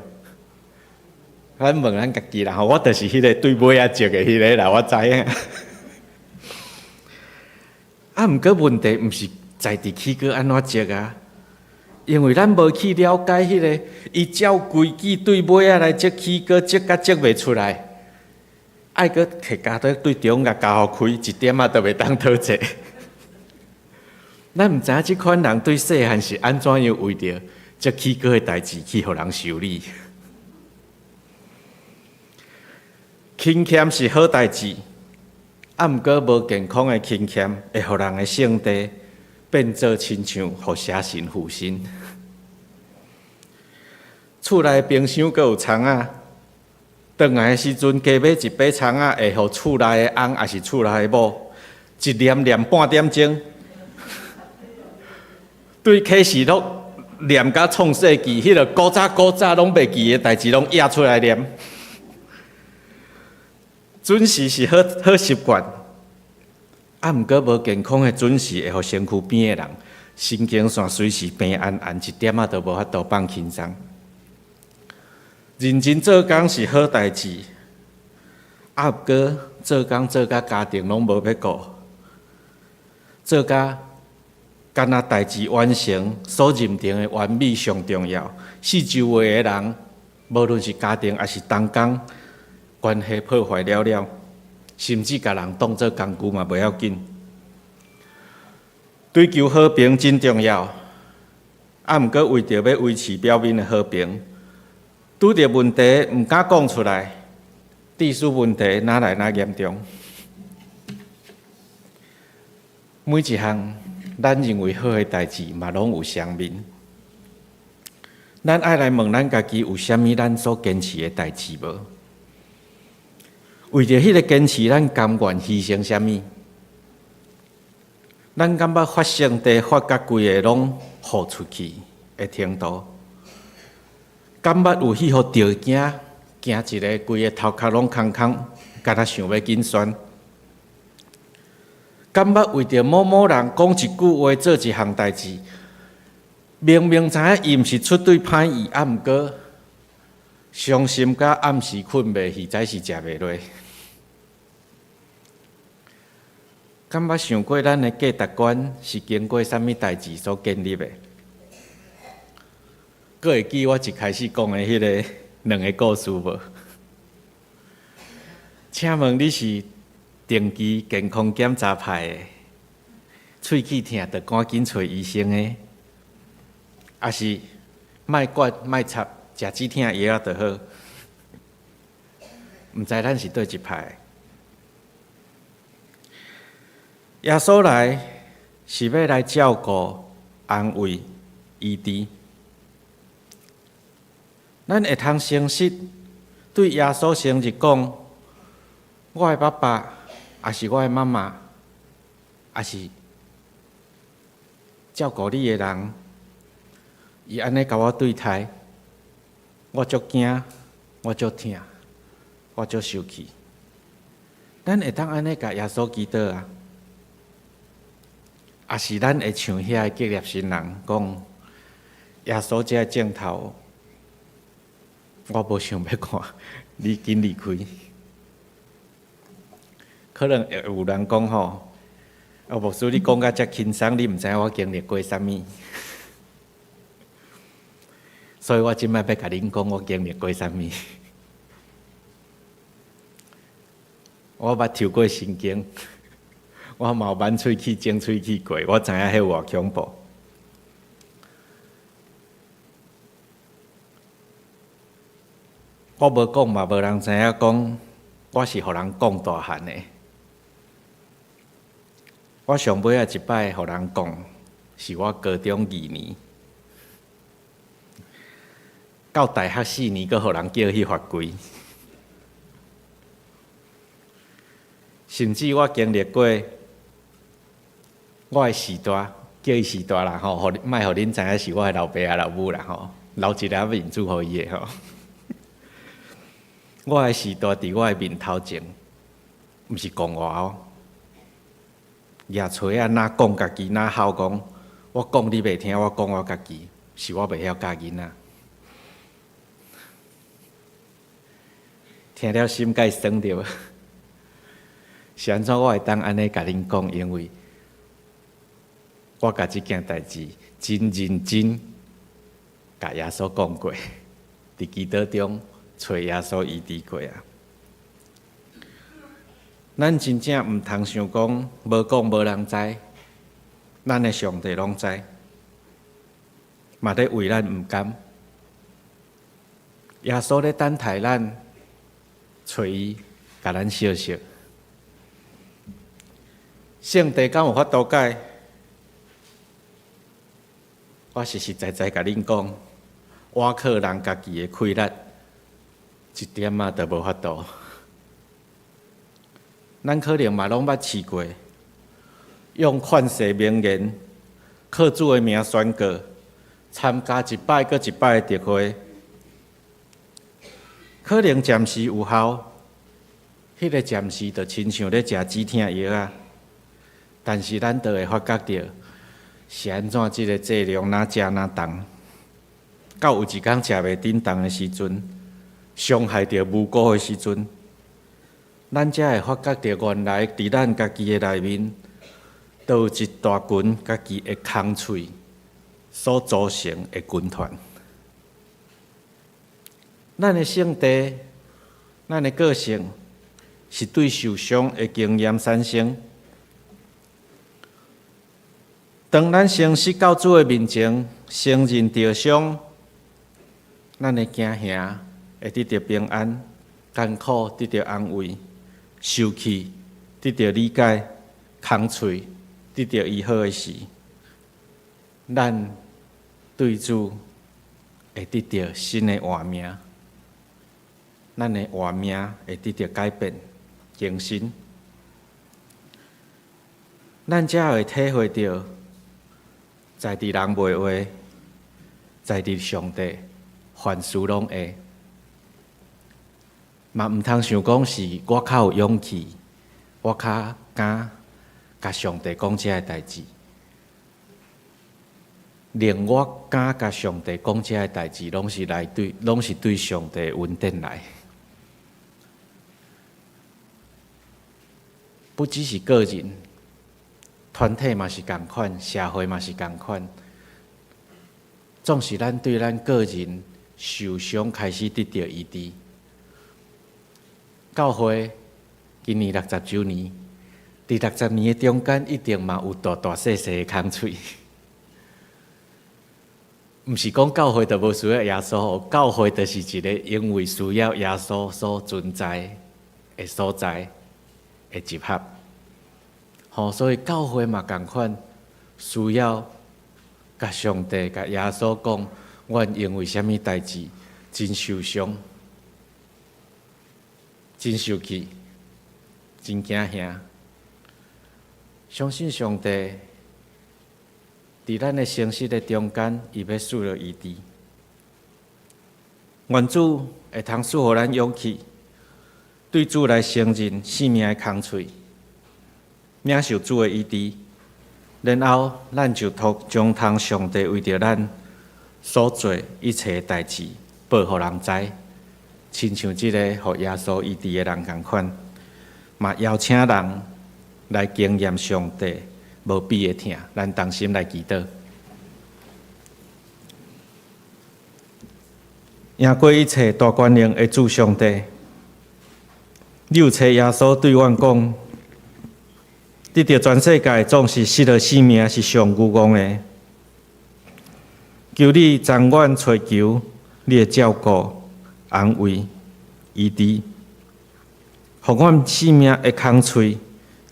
[SPEAKER 5] 咱問咱家己啦吼，我就是彼個對尾仔折的彼個啦，我知影。啊，毋過問題毋是在佇起糕按怎折啊，因為咱無去了解彼個，伊照規矩對尾仔來折起糕，折甲折袂出來，愛閣摕鉸刀對中共鉸予開，一點仔都袂當倒折。咱毋知影這款人對細漢是按怎樣為著折起糕的代誌去予人修理。勤儉是好代誌，啊，毋過無健康的勤儉會予人的性地變做親像予邪神附身。厝內冰箱閣有蔥仔，轉來的時陣加買一把蔥仔，會予厝內的翁抑是厝內的某一念念半點鐘，對啟示錄念甲創世記，彼個古早古早攏袂記的代誌攏掖出來念。準時是好好習慣，啊，毋過無健康的準時會予身軀邊的人神經線隨時平安安，一點仔都無法度放輕鬆。認真做工是好代誌，啊，毋過做工做甲家庭攏無欲顧，做甲敢若代誌完成所認定的完美上重要。四周圍的人，無論是家庭抑是同工，關係破壞了了，甚至共人當做工具嘛袂要緊。追求和平真重要，啊，毋過為著欲維持表面的和平，拄著問題毋敢講出來，秩序問題愈來愈嚴重。每一項咱認為好的代誌，嘛攏有雙面。咱愛來問咱家己，有啥物咱所堅持的代誌無？為著彼個堅持，咱甘願犧牲啥物？咱敢捌發聖地發甲規个攏予出去的程度？敢捌有去予著驚，驚一个規个頭殼攏空空，敢若想欲緊旋？敢捌為著某某人講一句話，做一項代誌，明明知影伊毋是出對歹意，啊毋過傷心甲暗時睏袂去，實在是食袂落。敢捌想過咱的價值觀是經過啥物代誌所建立的？閣會記我一開始講的彼个兩个故事無？請問你是定期健康檢查派的，喙齒疼就趕緊揣醫生的，抑是莫管莫插，食止疼藥仔就好？毋知咱是佗一派？耶穌來是欲來照顧、安慰、醫治。咱會通誠實對耶穌誠實講，我的爸爸，抑是我的媽媽，抑是照顧你的人，伊按呢共我對待，我足驚，我足疼，我足受氣。咱會當按呢共耶穌祈禱啊？抑是咱會像遐个革律新人講，耶穌這个鏡頭，我無想欲看，你緊離開。可能會有人講吼，啊，牧師你講甲遮輕鬆，你毋知影我經歷過啥物，所以我這擺欲共恁講我經歷過啥物。我捌抽過神經，我嘛有挽喙齒、整喙齒過，我知影彼有偌恐怖。我無講嘛，無人知影講，我是予人摃大漢的。我上尾仔一擺予人摃，是我高中二年，到大學四年，閣予人叫去罰跪。甚至我經歷過，我的序大，叫伊序大啦吼，予莫予恁知影是我的老爸仔老母啦吼，留一个面子予伊的吼。我的序大佇我的面頭前，毋是講我哦，舉錘仔，若講家己，若吼講，我講你袂聽，我講我家己，是我袂曉教囡仔。聽了心該酸著。是按怎我會當按呢共恁講？因為我共這件代誌真認真，共耶穌講過，佇祈禱中揣耶穌醫治過啊。咱真正毋通想講，無講無人知，咱的上帝攏知，嘛咧為咱毋甘。耶穌咧等待咱，揣伊，共咱相識。聖地敢有法度改？我實實在在共恁講，倚靠人家己的氣力，一點仔都無法度。咱可能嘛攏捌試過，用勸世名言、靠主的名宣告，參加一擺閣一擺的特會，可能暫時有效，彼個暫時就親像咧食止疼藥仔。但是咱就會發覺著是按怎這个劑量若食若重，到有一工食袂振動的時陣，傷害著無辜的時陣，咱才會發覺著原來佇咱家己的內面，都有一大群家己的空喙所組成的軍團。咱的性地，咱的個性，是對受傷的經驗產生。當咱誠實到主的面前，承認著傷，咱的驚嚇會得著平安，艱苦得著安慰，受氣得著理解，空喙得著醫好的時，咱對主會得著新的活命，咱的活命會得著改變、更新，咱才會體會著，在佇人袂話，在佇上帝凡事攏會。嘛毋通想講是我較有勇氣，我較敢共上帝講這个代誌。連我敢共上帝講這个代誌，攏是來對，攏是對上帝恩典來。不只是個人，團體嘛是仝款，社會嘛是仝款。總是咱對咱個人受傷開始得著醫治。教會今年六十週年，佇六十年的中間，一定嘛有大大細細的空喙。毋是講教會就無需要耶穌，教會就是一个因為需要耶穌所存在的所在的集合。吼，所以教會嘛仝款需要共上帝、共耶穌講，阮因為啥物代誌真受傷、真受氣、真驚嚇。相信上帝佇咱的誠實的中間，伊欲賜予醫治。願主會通賜予咱勇氣，對主來承認性命的空喙，領受主的醫治，然後咱就托將通上帝為著咱所做一切的代誌報予人知，親像這个予耶穌醫治的人仝款，嘛邀請人來經驗上帝無比的疼。咱同心來祈禱，贏過一切大權能的主上帝，你有差耶穌對阮講，得著全世界總是失落性命是上愚戇的。求你將阮揣求你的照顧、安慰、醫治，予阮性命的空喙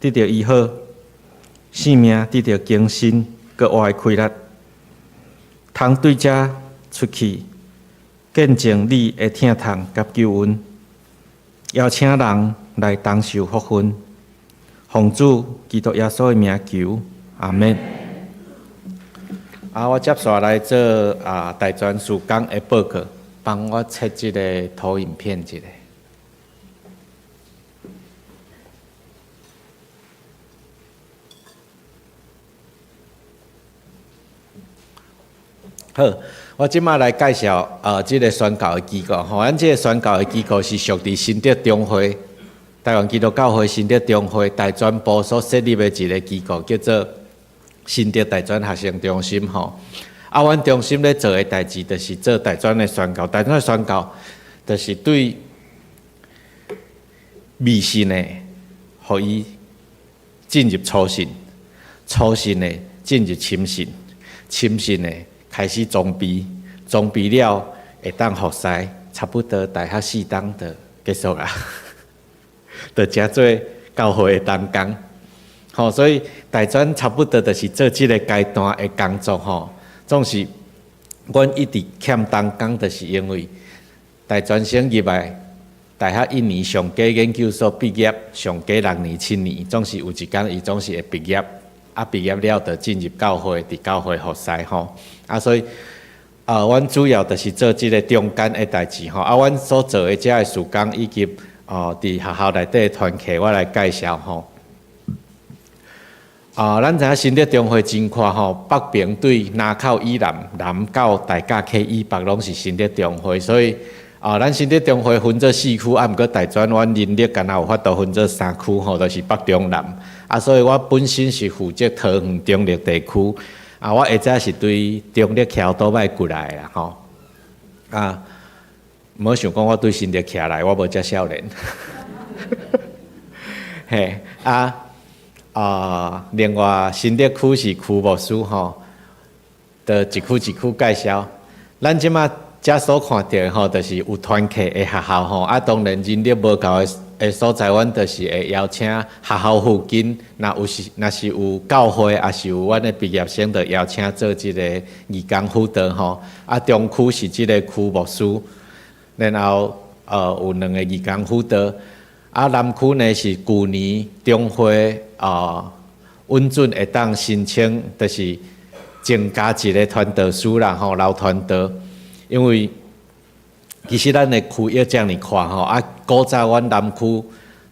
[SPEAKER 5] 得著醫好，性命得著更新，閣活的氣力，通對遮出去見證你的疼痛佮救恩，邀請人來同受福分。奉主基督耶穌的名求，阿們。啊，我接紲來做啊大專事工的報告，幫我切這个投影片一下。好，我這擺來介紹這个宣教的機構吼，咱這个宣教的機構是屬佇新竹中會、台灣基督教會新竹中會大專部所設立的一个機構，叫做新竹大專學生中心吼。啊，阮中心咧做的代誌，就是做大專的宣教。大專的宣教，就是對未信的，予伊進入初信；初信的進入深信；深信的開始裝備，裝備了會當服侍，差不多大學四冬就結束啦，就成做教會的同工。吼，所以大專差不多就是做這个階段的工作吼。總是，阮一直欠同工，就是因為大專生入來，大學一年上加研究所畢業，上加六年、七年，總是有一工伊總是會畢業。啊，畢業了就進入教會，佇教會服侍吼。啊，所以，阮主要就是做這个中間的代誌吼。啊，阮所做的這个事工以及佇學校內底的團契，我來介紹吼。啊，咱知影新竹中會真闊吼，北爿對林口以南，南到大甲溪以北，攏是新竹中會，所以啊，咱新竹中會分做四區，啊，毋過大專阮人力敢若有法度分做三區吼，就是北中南。啊，所以我本身是負責桃園中壢地區，啊，我下早是對中壢騎倒擺過來啦吼。啊，無想講我對新竹騎來，我無遮少年。嘿，啊。啊，另外新竹區是區牧師吼，就一區一區介紹。咱這馬遮所看著的吼，就是有團契的學校吼。啊，當然人力無夠的所在，阮就是會邀請學校附近，若有是若是有教會，抑是有阮的畢業生，就邀請做這个義工輔導吼。啊，中區是這个區牧師，然後有兩个義工輔導。啊，南區呢是舊年中會允准會當申請，就是增加一个傳道師啦吼，老傳道。因為其實咱的區域遮爾闊吼，啊，古早阮南區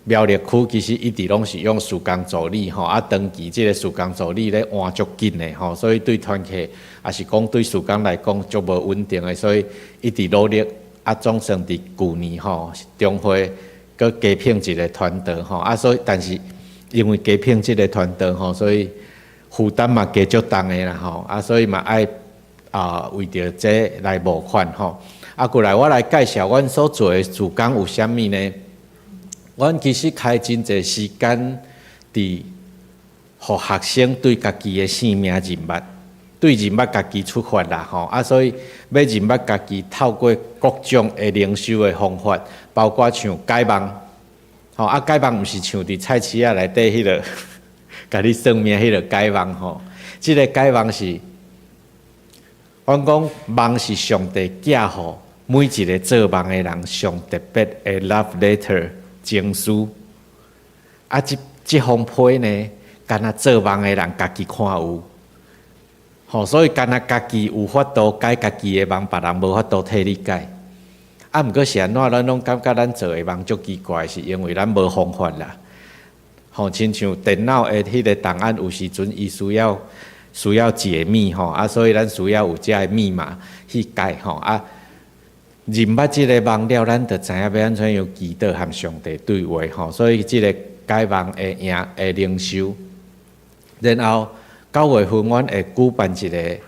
[SPEAKER 5] 苗栗區其實一直攏是用事工助理吼，啊，長期這个事工助理咧換足緊的吼，所以對團契抑是講對事工來講足無穩定的，所以一直努力啊，總算佇舊年吼，中會閣加聘一个傳道吼，啊，所以但是因為加聘這个傳道吼，所以負擔嘛加足重的啦吼，啊，所以嘛愛為著這來募款吼。啊，過來我來介紹阮所做的事工有啥物呢？阮其實開真濟時間佇予學生對家己的生命認捌，對認捌家己出發啦吼。啊，所以欲認捌家己，透過各種的靈修的方法，包括像解夢，吼啊，解夢毋是像佇菜市仔內底彼个，共你算命彼个解夢吼。這个解夢是，阮講夢是上帝寄予每一个做夢的人上特別的 love letter 情書。啊，這封批呢，干焦做夢的人家己看有，吼，所以干焦家己有法度解家己的夢，別人無法度替你解。啊，毋過是按怎，咱攏感覺咱做的夢足奇怪，是因為咱無方法啦。吼，親像電腦的彼个檔案，有時陣伊需要解密吼，啊，所以咱需要有遮个密碼去解吼，啊，認捌這个夢了，咱就知影欲按怎樣祈禱和上帝對話吼，所以這个解夢會贏會靈修，然後9月份阮會舉辦一个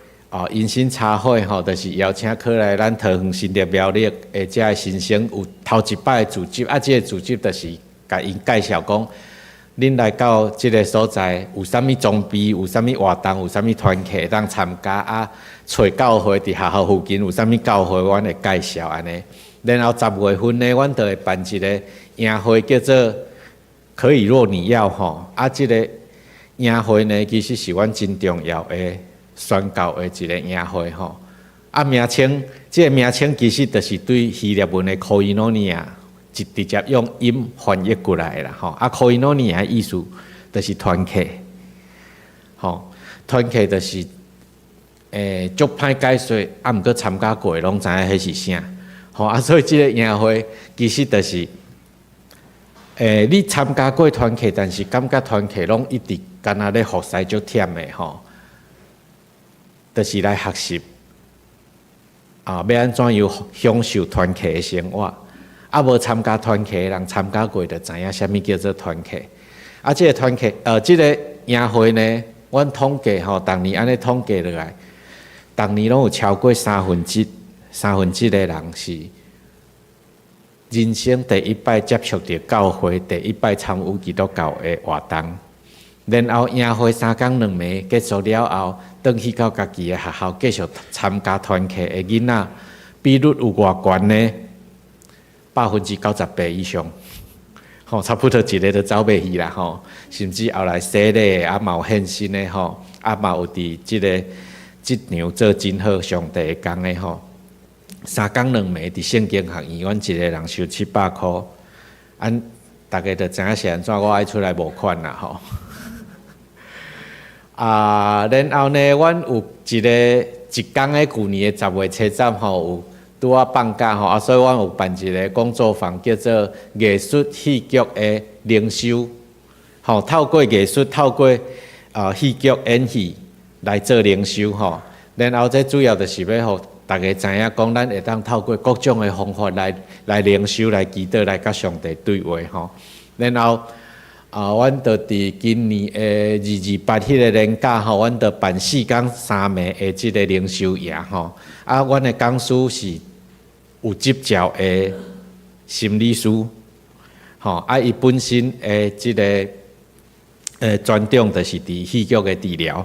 [SPEAKER 5] 迎新茶會吼，就是邀請過來咱桃園新竹苗栗的遮个新生有頭一擺組織，啊，這个組織就是共𪜶介紹講，恁來到這个所在有啥物裝備，有啥物活動，有啥物團契會當參加啊？揣教會佇學校附近有啥物教會，阮會介紹按呢。然後10月份呢，阮就會辦一个營會，叫做可以若你要吼。啊，這个營會呢，其實是阮真重要的宣教的一个營會吼。啊，名稱，這个名稱其實就是對希臘文的 koinonia，直接用音翻譯過來啦吼。啊，koinonia 的意思就是團契，吼，團契就是，足歹解說，啊，毋過參加過的攏知影彼是啥，吼啊，所以這个營會其實就是，你參加過團契，但是感覺團契攏一直敢若咧服侍足忝的吼，就是來學習，啊，欲按怎樣享受團契的生活。啊，無參加團契的人參加過，就知影啥物叫做團契。啊，這个團契，這个營會呢，阮統計吼，逐年按呢統計落來，逐年攏有超過三分之一的人是人生第一擺接觸著教會，第一擺參與基督教的活動。然後營會3工2暝結束了後，轉去到家己的學校繼續參加團契的囡仔，比率有偌懸呢？98%以上，吼，差不多一个都走袂去啦，吼，甚至後來洗禮啊，嘛有獻身的吼，啊嘛有佇這个職場做真好上帝的工的吼。3工2暝佇聖經學院，阮一个人收700箍，按逐家就知影是按怎，我愛出來募款啦吼。啊，然後呢，阮有一个一工的舊年的10月70吼，有拄仔放假吼，啊，所以阮有辦一个工作坊，叫做藝術戲劇的靈修，吼，透過藝術，透過戲劇演戲來做靈修吼。然後這主要就是欲予逐家知影講，咱會當透過各種的方法來靈修、來祈禱、來佮上帝對話吼。然後啊，阮就佇今年的228彼个連假吼，阮就辦4工3暝的這个靈修營吼。啊，阮的講師是有執照的心理師，吼，啊，伊本身的這个專長就是佇戲劇的治療，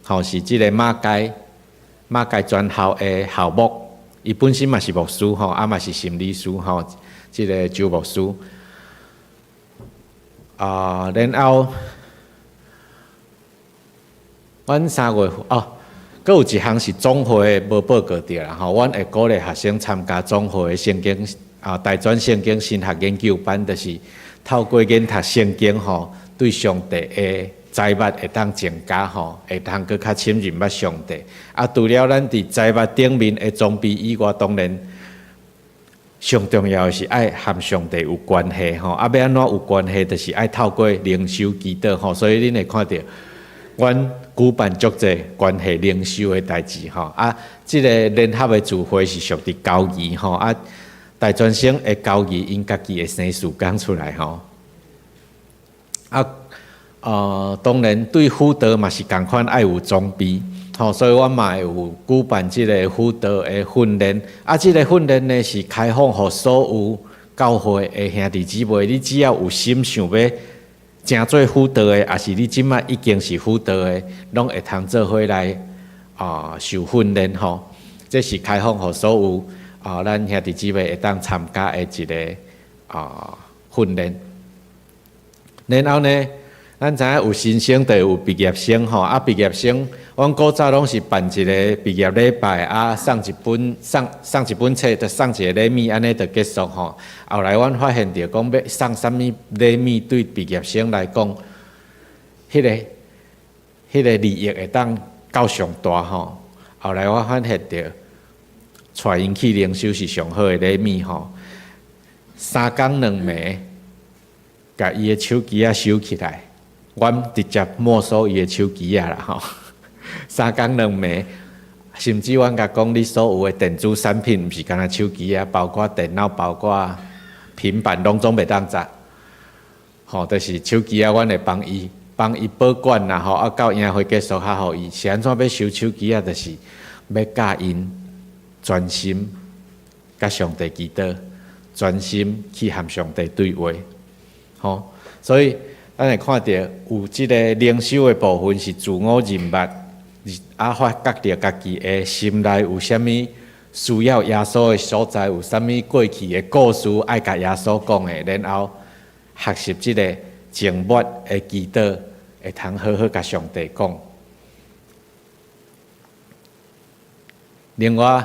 [SPEAKER 5] 吼，是這个馬偕專校的校牧。伊本身嘛是牧師吼，啊嘛是心理師吼，這个周牧師。啊，然後阮3月哦，閣有一項是總會無報告著啦吼，阮會鼓勵學生參加總會聖經啊，大專聖經神學研究班，就是透過研讀聖經吼，對上帝的知捌會當增加吼，會當閣較深認捌上帝。啊，除了咱佇知捌頂面的裝備以外，當然上重要的是愛和上帝有關係吼。啊，欲按怎有關係，就是愛透過靈修祈禱吼。所以恁會看著，阮舉辦足濟關係靈修的代誌吼。啊，這个聯合的聚會是屬佇交誼吼。啊，大專生的交誼，𪜶家己會生事工出來吼。啊，當然對輔導嘛是仝款愛有裝備，吼，所以阮嘛會有舉辦這个輔導的訓練。啊，這个訓練呢是開放予所有教會的兄弟姊妹，你只要有心想欲成做輔導的，抑是你這擺已經是輔導的，攏會通做伙來啊受訓練吼。這是開放予所有啊，咱兄弟姊妹會當參加的一个啊訓練。然後呢，咱知影有新生就有畢業生吼，啊畢業生，阮古早攏是辦一个畢業禮拜，啊送一本送送一本冊，就送一个禮物，按呢就結束吼。後來阮發現著講欲送啥物禮物對畢業生來講，彼个利益會當夠上大吼。後來我發現著，帶𪜶去靈修是上好的禮物吼。3工2暝，共伊的手機仔收起來。阮直接沒收伊的手機仔啦吼，3工2暝，甚至阮共講，你所有的電子產品，毋是干焦手機仔，包括電腦、包括平板，攏總袂當摘。吼，就是手機仔，阮會幫伊保管啦吼，啊到營會結束才予伊。是按怎欲收手機仔？就是欲教𪜶專心佮上帝祈禱，專心去和上帝對話。吼，所以咱會看著有這个靈修的部分是自我認捌，啊發覺著家己的心內有啥物需要耶穌的所在，有啥物過去的故事愛共耶穌講的，然後學習這个靜默的祈禱，會通好好共上帝講。另外，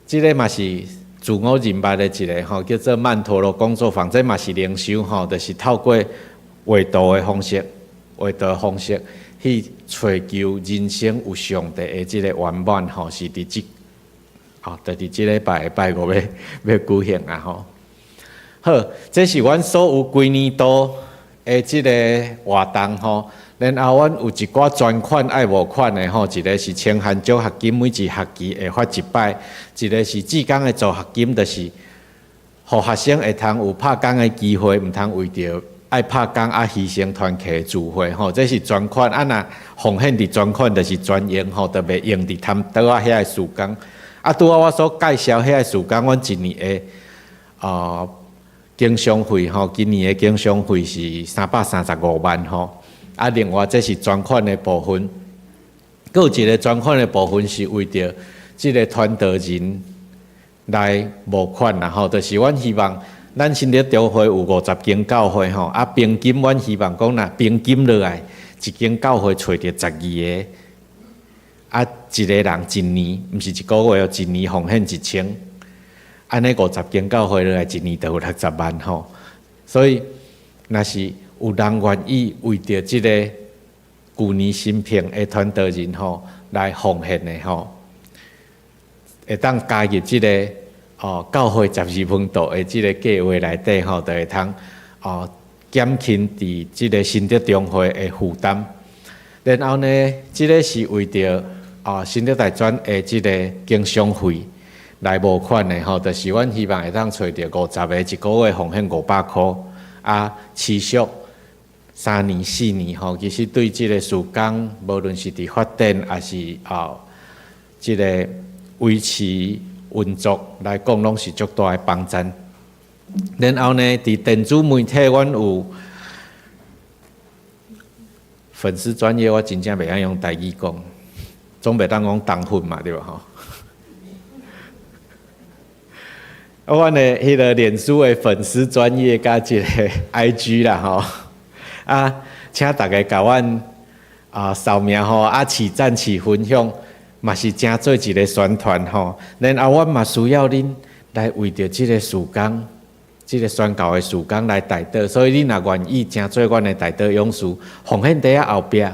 [SPEAKER 5] 這个嘛是自我認捌的一个吼，叫做曼陀羅工作坊，這嘛是靈修吼，就是透過畫圖的方式，畫圖的方式去揣求人生有上帝的這个圓滿吼，是佇這，哦，就佇這禮拜的拜五欲欲舉行啊吼。好，這是阮所有規年度的這个活動吼，然後阮有一寡專款愛募款的吼，一个是清寒獎學金，每一學期會發一擺；一个是志工的助學金，就是予學生會通有拍工的機會，毋通為著愛拍工啊犧牲團契的聚會吼，這是專款。啊，若奉獻佇專款，就是專用吼，就袂用佇貪桌仔遐的事工。啊，拄仔我所介紹遐个事工，阮一年的經常費吼，今年的經常費是335萬吼。啊，另外這是專款的部分，閣有一个專款的部分是為著這个傳道人來募款啦吼，就是阮希望咱新德中會有50間教會吼，啊，平均阮希望講若平均落來，一間教會揣著12个，啊，一个人一年，毋是一个月哦，一年奉獻1000，按呢50間教會落來，一年就有60萬吼。所以，若是有人願意為著這个舊年新聘的傳道人吼來奉獻的吼，會當加入這个哦教會十二門徒的這个計劃內底吼，就會通哦減輕佇這个新德中會的負擔。然後呢，這个是為著哦新德大專的這个經常費來募款的吼，就是阮希望會當揣著50个一个月奉獻500箍，啊持續3年4年吼，其實對這个事工，無論是佇發展，抑是哦這个維持運作來講，攏是足大的幫助。然後呢，佇電子媒體，阮有粉絲專頁，我真正袂曉用台語講，總袂當講黨粉嘛，對無吼？阮的彼个臉書的粉絲專頁佮一个 IG 啦吼，啊，請大家共阮啊掃描吼，啊，揤讚揤分享，嘛是誠做一个宣傳吼。然後阮嘛需要恁來為著這个事工，這个宣教的事工來代禱，所以恁若願意誠做阮的代禱勇士，奉獻袋仔後壁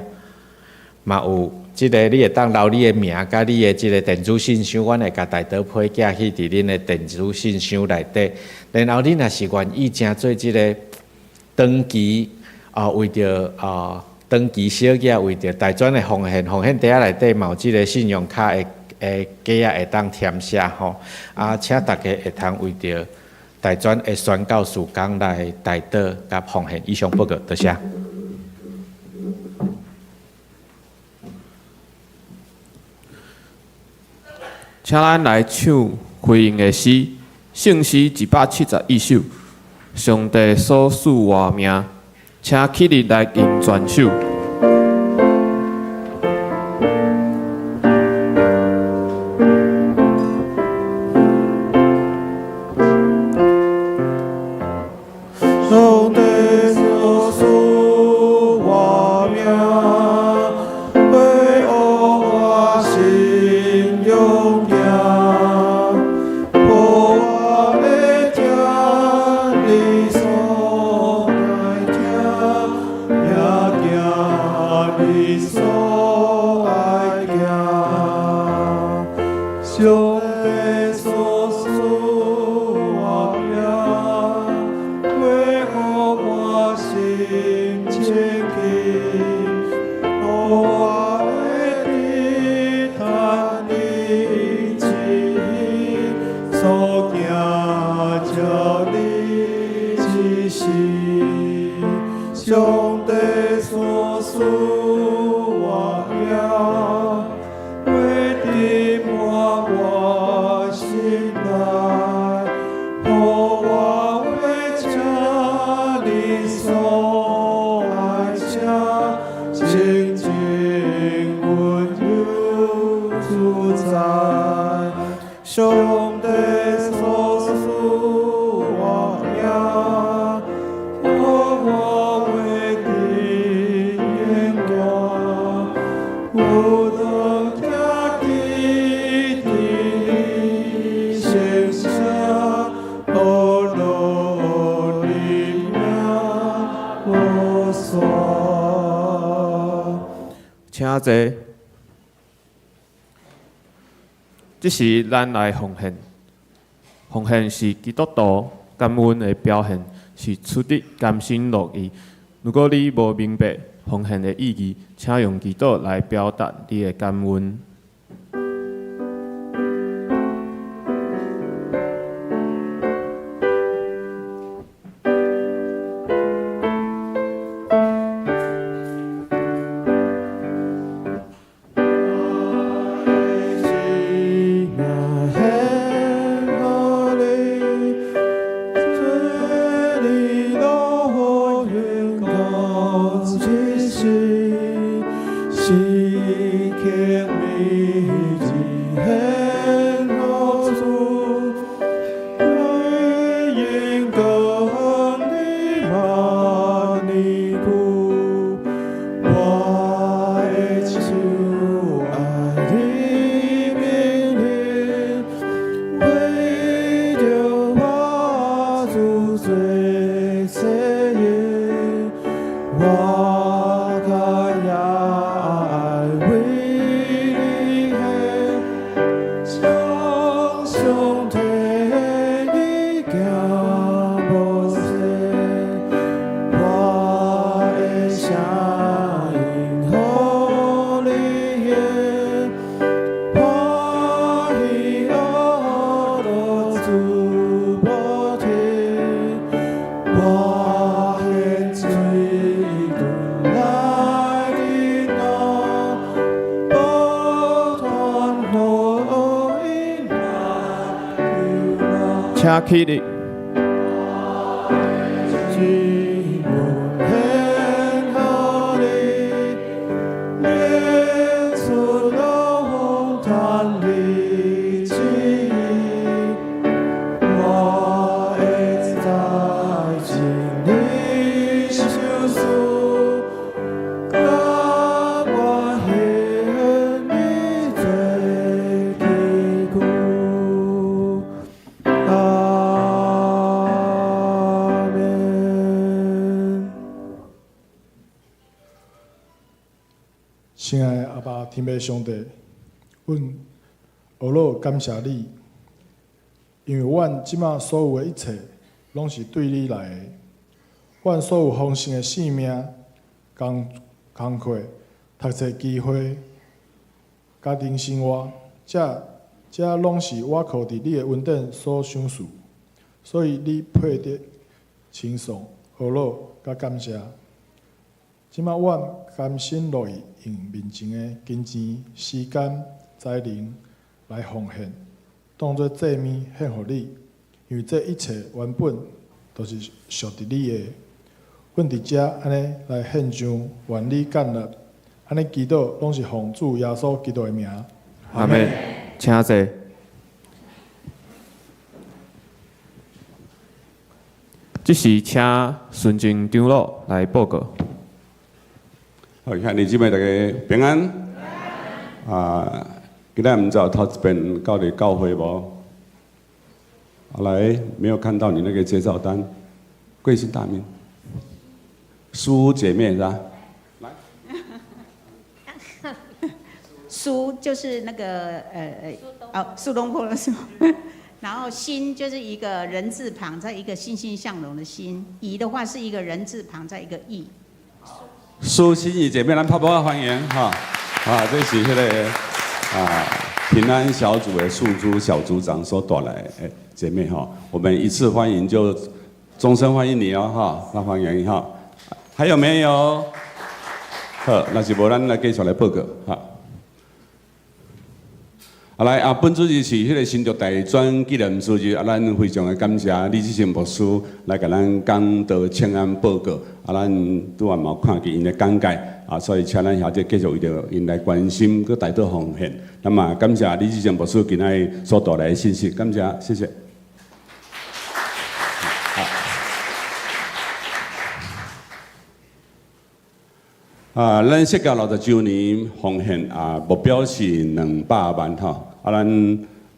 [SPEAKER 5] 嘛有這个，你會當留你的名佮你的這个電子信箱，阮會共代禱批寄去佇恁的電子信箱內底。然後恁若是願意誠做這个長期啊，為著啊長期小額為著大專的奉獻，奉獻袋仔內底嘛有這个信用卡的格仔會當填寫吼。啊，請大家會通為著大專的宣教事工來代禱佮奉獻。以上報告，多謝。
[SPEAKER 4] 請咱來唱回應的詩，聖詩171首，上帝所賜活命，請起立來吟全首。
[SPEAKER 1] 上帝所賜活命，為予我信仰行，予我會聽你所愛聽，也行你所愛行。上帝所賜活命，為予我心清氣，予我會知你旨意，所行照你指示。上帝所賜活命，為填滿我心內，予我會聽你所愛聽，清淨溫柔自在。上帝所賜活命，予我會伫眼光，有當聽見你聖聲，呵樂你名無煞。
[SPEAKER 4] 請坐。這時咱來奉獻，奉獻是基督徒感恩的表現，是出自甘心樂意。如果你無明白奉獻的意義，請用祈禱來表達你的感恩。請起立。
[SPEAKER 1] 我
[SPEAKER 6] 親愛的阿爸天父上帝，阮呵咾感謝你，因為阮這馬所有的一切，攏是對你來的。阮所有豐盛的性命、工工課、讀冊機會、家庭生活，這這攏是倚靠佇你的恩典所賞賜，所以你配得稱頌、呵咾佮感謝。這馬阮甘心樂意用面前的金錢、時間、才能來奉獻，當做祭物獻予你，因為這一切原本都是屬佇你的。阮佇遮按呢來獻上，願你接納，按呢祈禱攏是奉主耶穌基督的名。
[SPEAKER 4] 阿們，請坐。這時請孫靜長老來報告。
[SPEAKER 3] 好，兄弟姊妹大家平安。啊，今仔毋知有頭一遍到佇教會無？啊來，沒有看到你那個介紹單，貴姓大名？蘇姐妹是吧？來，
[SPEAKER 7] 蘇就是那個哦，蘇東坡的蘇，然後欣就是一個人字旁，再一個欣欣向榮的欣，怡的話是一個人字旁，再一個義。
[SPEAKER 3] 蘇欣怡姐妹，咱拍鼓歡迎哈！啊，這是彼個啊平安小組的素珠小組長所帶來的姐妹哈，我們一次歡迎就終身歡迎你哦哈，那歡迎哈。還有沒有？好，若是無，咱來繼續來報告哈。啊來啊，本主日是彼個新竹大專紀念主日，啊，咱非常的感謝李志成牧師來共咱講道請安報告，啊，咱拄仔嘛有看見𪜶的講解，啊，所以請咱兄弟繼續為著𪜶來關心，閣代禱奉獻。那麼感謝李志成牧師今仔日所帶來的信息，感謝，謝謝。啊，咱設教60週年奉獻啊，目標是200萬吼。啊，咱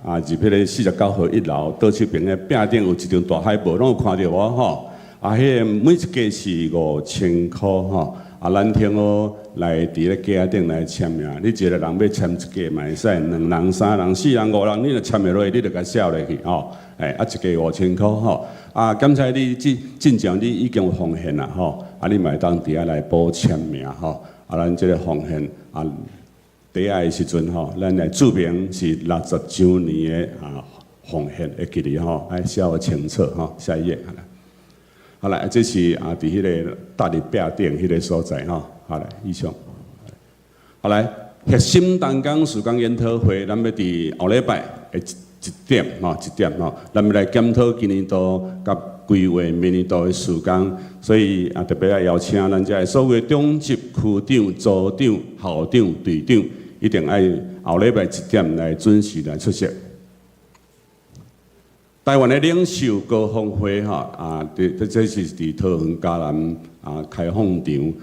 [SPEAKER 3] 啊入彼个49號一樓倒手邊的壁頂有一張大海報，攏有看著無吼？啊，彼个每一家是5000箍吼。啊，咱聽好來佇咧架仔頂來簽名，你一個人欲簽一家嘛會使，兩人、三人、四人、五人，你若簽會落去，你就共寫落去吼。欸，啊，一家5000箍吼。啊，感謝你進進前你已經有奉獻啦吼。啊，你嘛會當佇遐來補簽名吼。啊，咱這个奉獻啊，底下的時陣吼，咱來註明是60週年的啊奉獻，會記得吼，愛寫予清楚吼。下一頁，好啦，好來，這是啊，佇彼个搭佇壁頂彼个所在吼。好來，以上，好來，核心同工事工研討會，咱欲佇後禮拜的一點吼，一點吼，咱欲來檢討今年度佮規劃明年度的事工，所以啊，特別愛邀請咱遮的所有的長執、區長、組長、校長、隊長，一定愛後禮拜一點來準時來出席。台灣的領袖高峰會吼啊，佇這是佇桃園嘉南啊開放場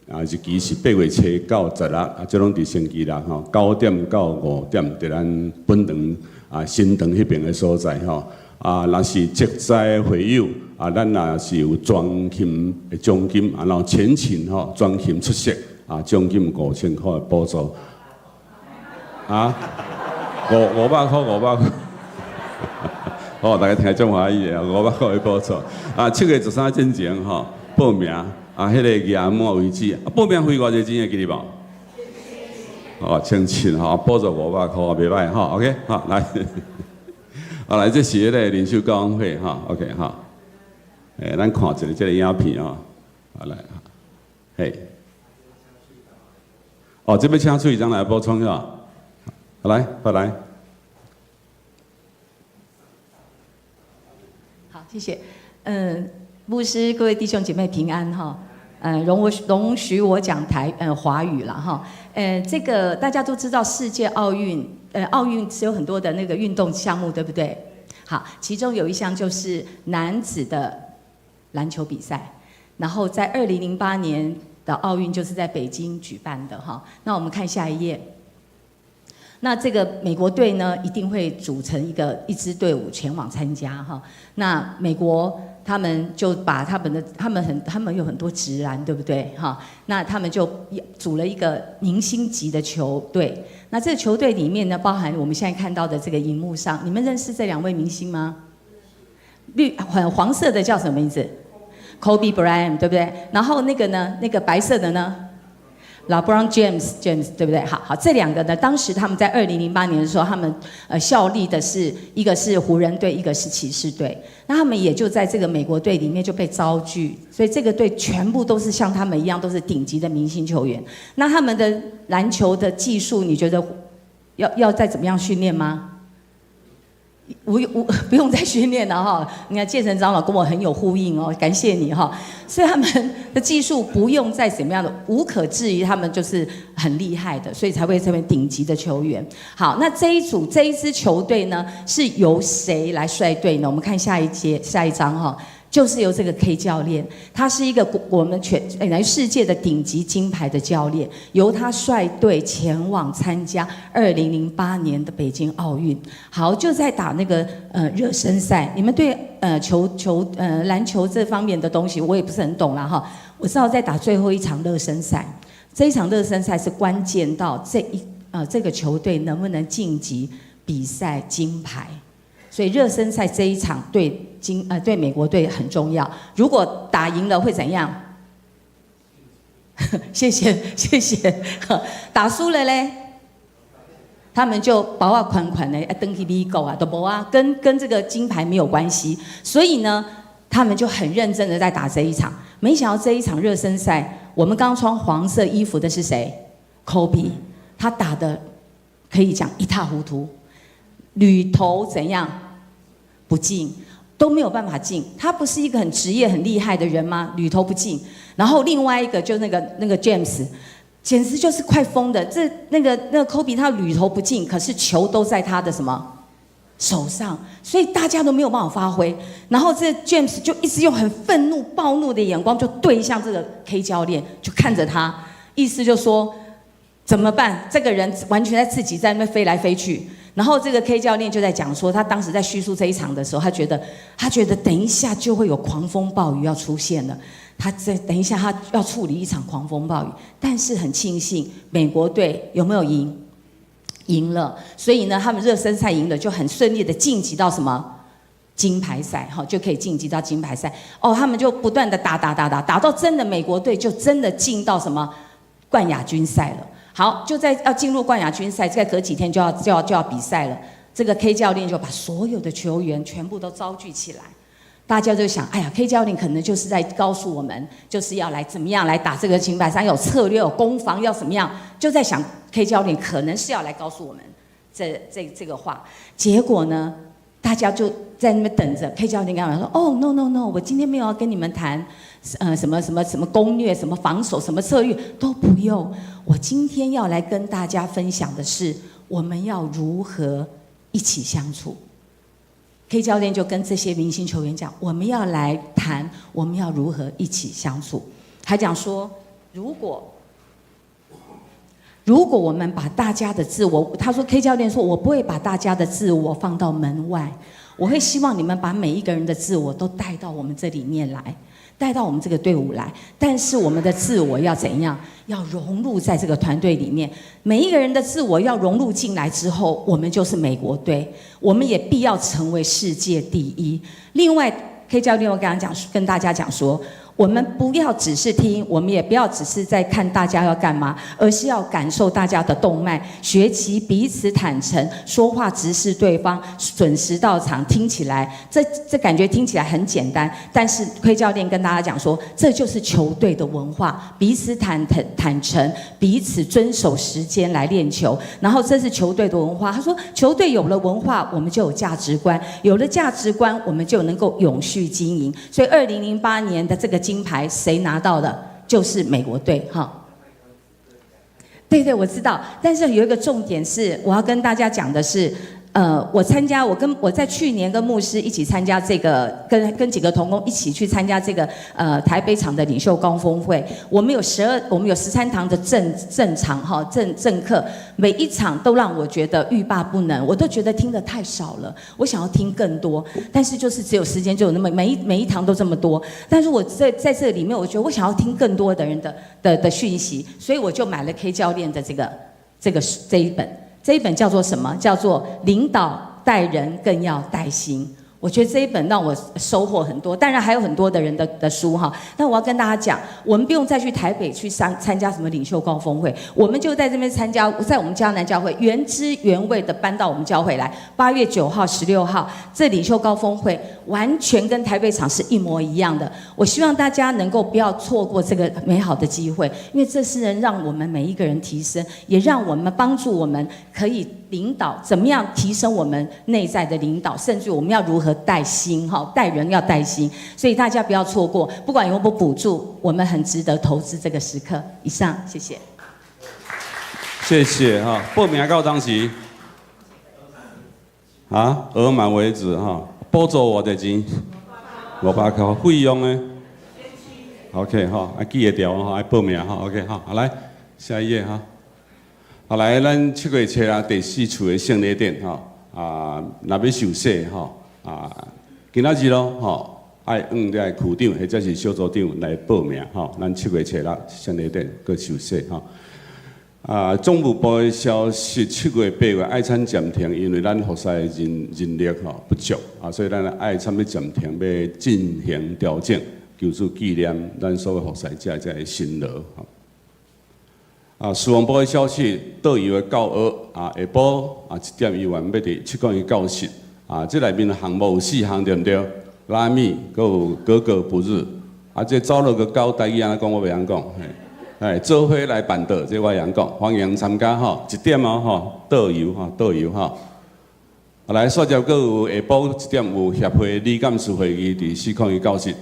[SPEAKER 3] 啊，日期是8月7到16，啊，這攏佇星期六吼，9點到5點，佇咱本堂啊新堂彼爿的所在吼。啊，若是職災會友啊，咱若是有專勤的獎金啊，然後全勤吼專勤出席啊，獎金5000箍的補助。啊，五百箍，500箍。哦，大家聽足歡喜的，500箍的補助。啊，7月13進前吼報名，啊，彼个額滿為止。啊，報名費偌濟錢會記得無？哦，1700吼，補助500箍，袂䆀吼，OK，好來。好來，這是彼个靈修高峰會哈，OK 哈。欸，咱看一下這个影片哦。好來，嘿。哦，這欲請崔長來補充下。好來，快來。
[SPEAKER 8] 好，謝謝。嗯，牧師，各位弟兄姐妹平安哈。嗯，容許我講華語了哈。嗯，這個大家都知道，世界奧運，奧運是有很多的那個運動項目，對不對？好，其中有一項就是男子的籃球比賽，然後在2008年的奧運就是在北京舉辦的哈。那我們看下一頁。那這個美國隊呢，一定會組成一支隊伍前往參加哈。那美國他們就把他們的，他們有很多職籃，對不對？哈，那他們就組了一個明星級的球隊。那這個球隊裡面呢，包含我們現在看到的這個螢幕上，你們認識這兩位明星嗎？綠黃黃色的叫什麼名字？Kobe Bryant，對不對？然後那個呢？那個白色的呢？LeBron James，對不對？好好，這兩個呢，當時他們在2008年的時候，他們效力的是一個是湖人隊，一個是騎士隊。那他們也就在這個美國隊裡面就被招聚，所以這個隊全部都是像他們一樣，都是頂級的明星球員。那他們的籃球的技術，你覺得要再怎麼樣訓練嗎？無不用再訓練了哈！你看建成長老跟我很有呼應哦，感謝你哈。所以他們的技術不用再怎麼樣的，無可置疑，他們就是很厲害的，所以才會成為頂級的球員。好，那這一組這一支球隊呢，是由誰來率隊呢？我們看下一節下一張哈，就是由這個 K 教練，他是一個我們全來世界的頂級金牌的教練，由他率隊前往參加2008年的北京奧運。好，就在打那個熱身賽。你們對球球籃球這方面的東西，我也不是很懂啦哈。我知道在打最後一場熱身賽，這一場熱身賽是關鍵到這個球隊能不能晉級比賽金牌。所以熱身賽這一場對美國隊很重要。如果打贏了會怎樣？謝謝謝謝。打輸了嘞，他們就包仔款款的啊，轉去美國啊，都無啊，跟這個金牌沒有關係。所以呢，他們就很認真的在打這一場。沒想到這一場熱身賽，我們剛穿黃色衣服的是誰？科比，他打的可以講一塌糊塗。屢投怎樣不進，都沒有辦法進。他不是一個很職業、很厲害的人嗎？屢投不進。然後另外一個就那個 James，簡直就是快瘋的。這那個科比他屢投不進，可是球都在他的什麼手上，所以大家都沒有辦法發揮。然後這 James 就一直用很憤怒、暴怒的眼光就對向這個 K 教練，就看着他，意思就說怎麼辦？這個人完全在自己在那飛來飛去。然後這個 K 教練就在講說，他當時在敘述這一場的時候，他覺得等一下就會有狂風暴雨要出現了，他在等一下他要處理一場狂風暴雨，但是很慶幸美國隊有沒有贏？贏了，所以呢，他們熱身賽贏了，就很順利的晉級到什麼金牌賽，哈，就可以晉級到金牌賽。哦，他們就不斷的打打打打，打到真的美國隊就真的進到什麼冠亞軍賽了。好，就在要進入冠亞軍賽，再隔幾天就要比賽了。這個 K 教練就把所有的球員全部都招聚起來，大家就想，哎呀，K 教練可能就是在告訴我們，就是要來怎麼樣來打這個金牌賽，有策略、有攻防，要怎麼樣？就在想 K 教練可能是要來告訴我們這個話。結果呢，大家就在那邊等着 K 教練跟他們說：“哦，no no no，我今天沒有要跟你們談，什麼什麼什麼攻略、什麼防守、什麼策略都不用。我今天要來跟大家分享的是，我們要如何一起相處。” K 教練就跟這些明星球員講：“我們要來談，我們要如何一起相處。”他講說：“如果我們把大家的自我，他說 K 教練說，我不會把大家的自我放到門外，我會希望你們把每一個人的自我都帶到我們這裡面來，帶到我們這個隊伍來。但是我們的自我要怎樣？要融入在這個團隊裡面。每一個人的自我要融入進來之後，我們就是美國隊，我們也必要成為世界第一。另外，K 教練我剛剛講，跟大家講說，我們不要只是聽，我們也不要只是在看大家要幹嘛，而是要感受大家的動脈，學習彼此坦誠，說話直視對方，準時到場。聽起來這感覺聽起來很簡單，但是 K 教練跟大家講說，這就是球隊的文化，彼此坦誠，彼此遵守時間來練球，然後這是球隊的文化。他說，球隊有了文化，我們就有價值觀，有了價值觀，我們就能夠永續經營。所以，2008年的這個金牌誰拿到的？就是美國隊哈。對對，我知道。但是有一個重點是，我要跟大家講的是，我參加，我跟我在去年跟牧師一起參加這個，跟幾個同工一起去參加這個台北場的領袖高峰會。我們有13堂的正場哈正課，每一場都讓我覺得欲罷不能，我都覺得聽得太少了，我想要聽更多，但是就是只有時間就有那麼每一堂都這麼多，但是我在這裡面，我覺得我想要聽更多的人的訊息，所以我就買了 K 教練的這一本。這一本叫做什麼？叫做領導帶人更要帶心。我覺得這一本讓我收穫很多，當然還有很多的人的書哈。但我要跟大家講，我們不用再去台北去參加什麼領袖高峰會，我們就在這邊參加，在我們迦南教會原汁原味的搬到我們教會來。8月9號、16號，這領袖高峰會完全跟台北場是一模一樣的。我希望大家能夠不要錯過這個美好的機會，因為這是能讓我們每一個人提升，也讓我們幫助我們可以領導，怎麼樣提升我們內在的領導，甚至我們要如何帶心哈，帶人要帶心，所以大家不要錯過，不管有沒有補助，我們很值得投資這個時刻。以上，謝謝。
[SPEAKER 3] 謝謝哈，報名到當時啊，額滿為止哈，補助偌濟錢？500塊，費用呢？OK 哈，啊記會牢哈，愛報名哈，OK 哈，好來下一頁哈。好來，咱7月7日第四次的聖禮典哈，啊，若欲受洗吼，啊，今仔日咯吼，愛向這個區長或者是小組長來報名吼，咱7月7日聖禮典閣受洗吼。啊，總務部的消息，7月8月愛餐暫停，因為咱服侍人力吼不足啊，所以咱愛餐欲暫停，欲進行調整，求主紀念咱所有服侍者這个辛勞吼。啊，司法部的消息，導遊的教學啊，下晡啊1點以外欲佇701教室啊，這內面的項目有四項對毋對？拉米，閣有格格不入，啊，這走落閣教台語按怎講我袂曉講，嘿，哎，做伙來辦桌，這我會曉講，歡迎參加吼，1點哦吼，導遊吼，導遊吼。來，煞接閣有下晡1點有協會理監事會議佇401教室。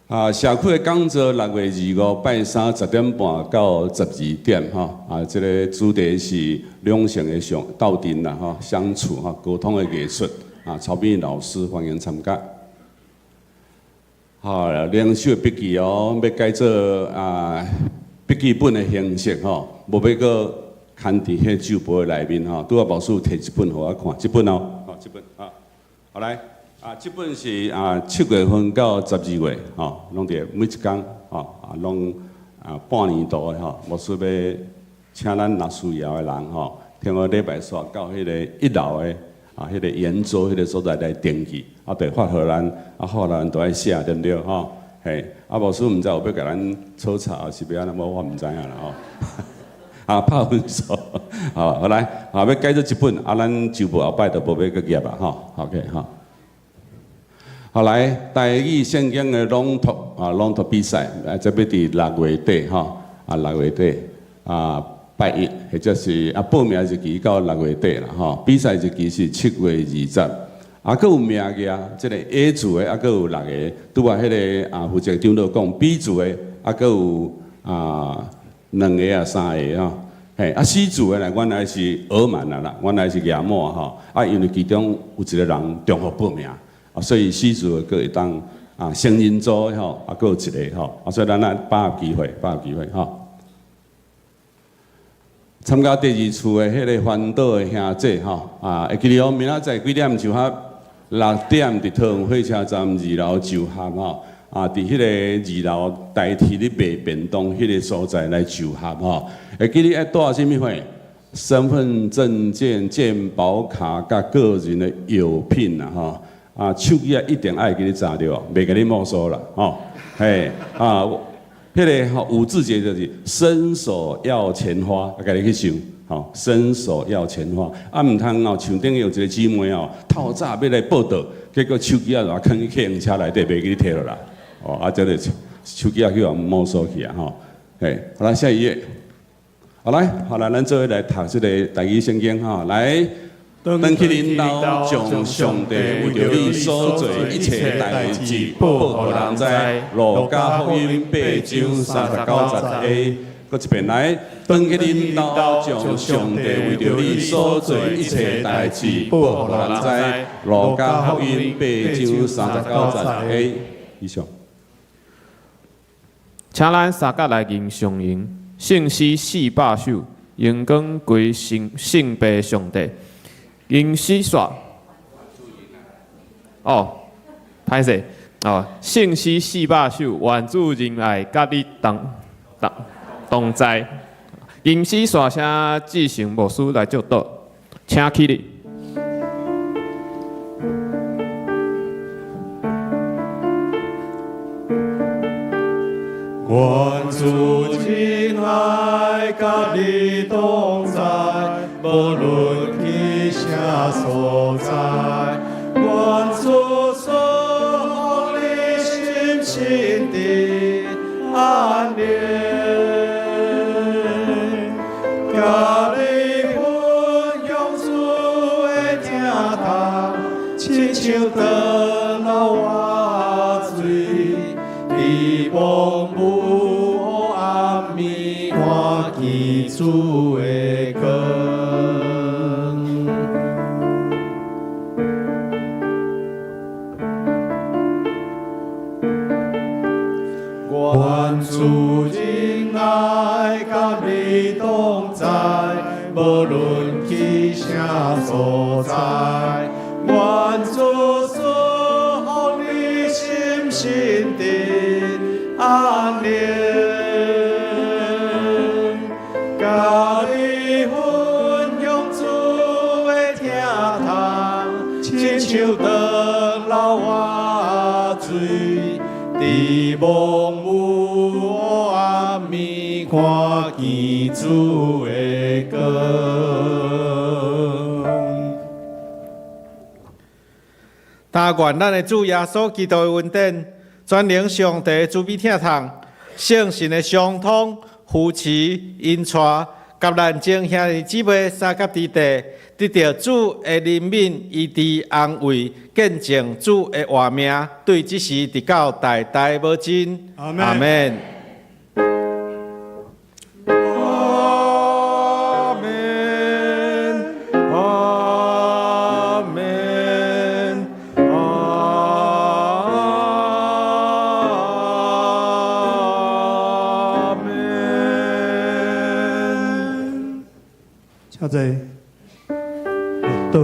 [SPEAKER 3] 啊，社區的講座6月25拜三10點半到12點吼，啊，這个主題是兩性的相鬥陣啦吼，相處吼，溝通的藝術，啊，曹炳老師歡迎參加。好，靈修的筆記哦，欲改做啊筆記本的形式吼，無欲閣牽佇彼酒簿的內面吼，拄仔牧師提一本予我看，這本哦，好，這本啊，好來。啊，這本是啊7月份到12月吼，攏佇每一工吼啊，攏啊半年度的吼，牧師欲請咱若需要的人吼，聽個禮拜四到彼个一樓的啊，彼个圓桌彼个所在來登記，啊，就發予咱，啊，發予咱都愛寫對毋對吼？嘿，啊，牧師毋知有欲共咱抽查，是欲按怎無，我毋知影啦吼。啊，拍分數，好，好來，啊，欲改做這本，啊，咱週報後擺就無欲閣頁啊，吼，OK 吼。好來，台語聖經的朗讀啊，朗讀比賽，啊，這欲佇6月底吼，啊，6月底啊，拜一或者是啊，報名日期到六月底啦吼，比賽日期是7月20，啊，閣有名額，這个 A 組的啊，閣有六个，拄仔彼个啊，負責長老講 B 組的啊，閣有啊兩个啊，三个吼，嘿，啊 C 組的呢，原來是額滿啊啦，原來是額滿吼，啊，因為其中有一個人重複報名。啊，所以 C 組的閣會當啊，成人組吼，啊，閣有一个吼，啊，所以咱愛把握機會，把握機會吼。參加第二次的彼个環島的兄姐吼，啊，會記得哦，明仔載幾點集合？6點佇桃園火車站二樓集合吼，啊，佇彼个二樓台鐵咧賣便當彼个所在來集合吼。會記得愛帶啥物貨？身份證件、健保卡佮個人的藥品啦吼。啊，手機啊一定愛共你查著，袂共你沒收啦，吼，嘿，啊，彼个吼五字訣就是伸手要錢花，啊，共你去想，吼，伸手要錢花，啊，毋通哦，像頂有一个姊妹哦，透早欲來報到，結果手機仔就囥去客運車內底，袂記你提落來，哦，啊，這个手機仔去予沒收去啊，吼，嘿，好來下一頁，好來，好來，咱做伙來讀這个台語聖經吼，來。轉去恁兜，將上帝為著你所做一切代誌報予人知。路加福音八章39節下，閣一遍來，轉去恁兜，將上帝為著你所做一切代誌報予人知。路加福音八章39節。A 以上。
[SPEAKER 4] 請咱三甲來吟誦吟聖詩400首，榮光歸聖聖父上帝。吟詩煞。哦，歹勢哦，聖詩400首，願主仁愛佮你同同同在。吟詩煞，請志成牧師來祝禱，請起立。
[SPEAKER 1] 願主仁愛佮你同在，無論去啥所在。願主賜予你心心的安寧，佮你分享主的疼痛，親像轉流活水，佇暝霧暗暝看見主的光。願主仁愛佮你同在，無論去啥所在。願主賜予你心心的安寧，佮你分享主的疼痛，親像轉流活水，佇暝霧暗暝看見主的光。
[SPEAKER 5] 但願咱的主耶穌基督的恩典，全能上帝的慈悲疼痛，聖神的相通扶持引帶，佮咱眾兄弟姊妹相佮弟弟，得著主的憐憫、醫治、安慰，見證主的活命，對這時直到代代無盡。
[SPEAKER 1] 阿們。
[SPEAKER 5] 阿們。
[SPEAKER 1] 阿們，阿們，阿們。
[SPEAKER 6] 請坐。倒。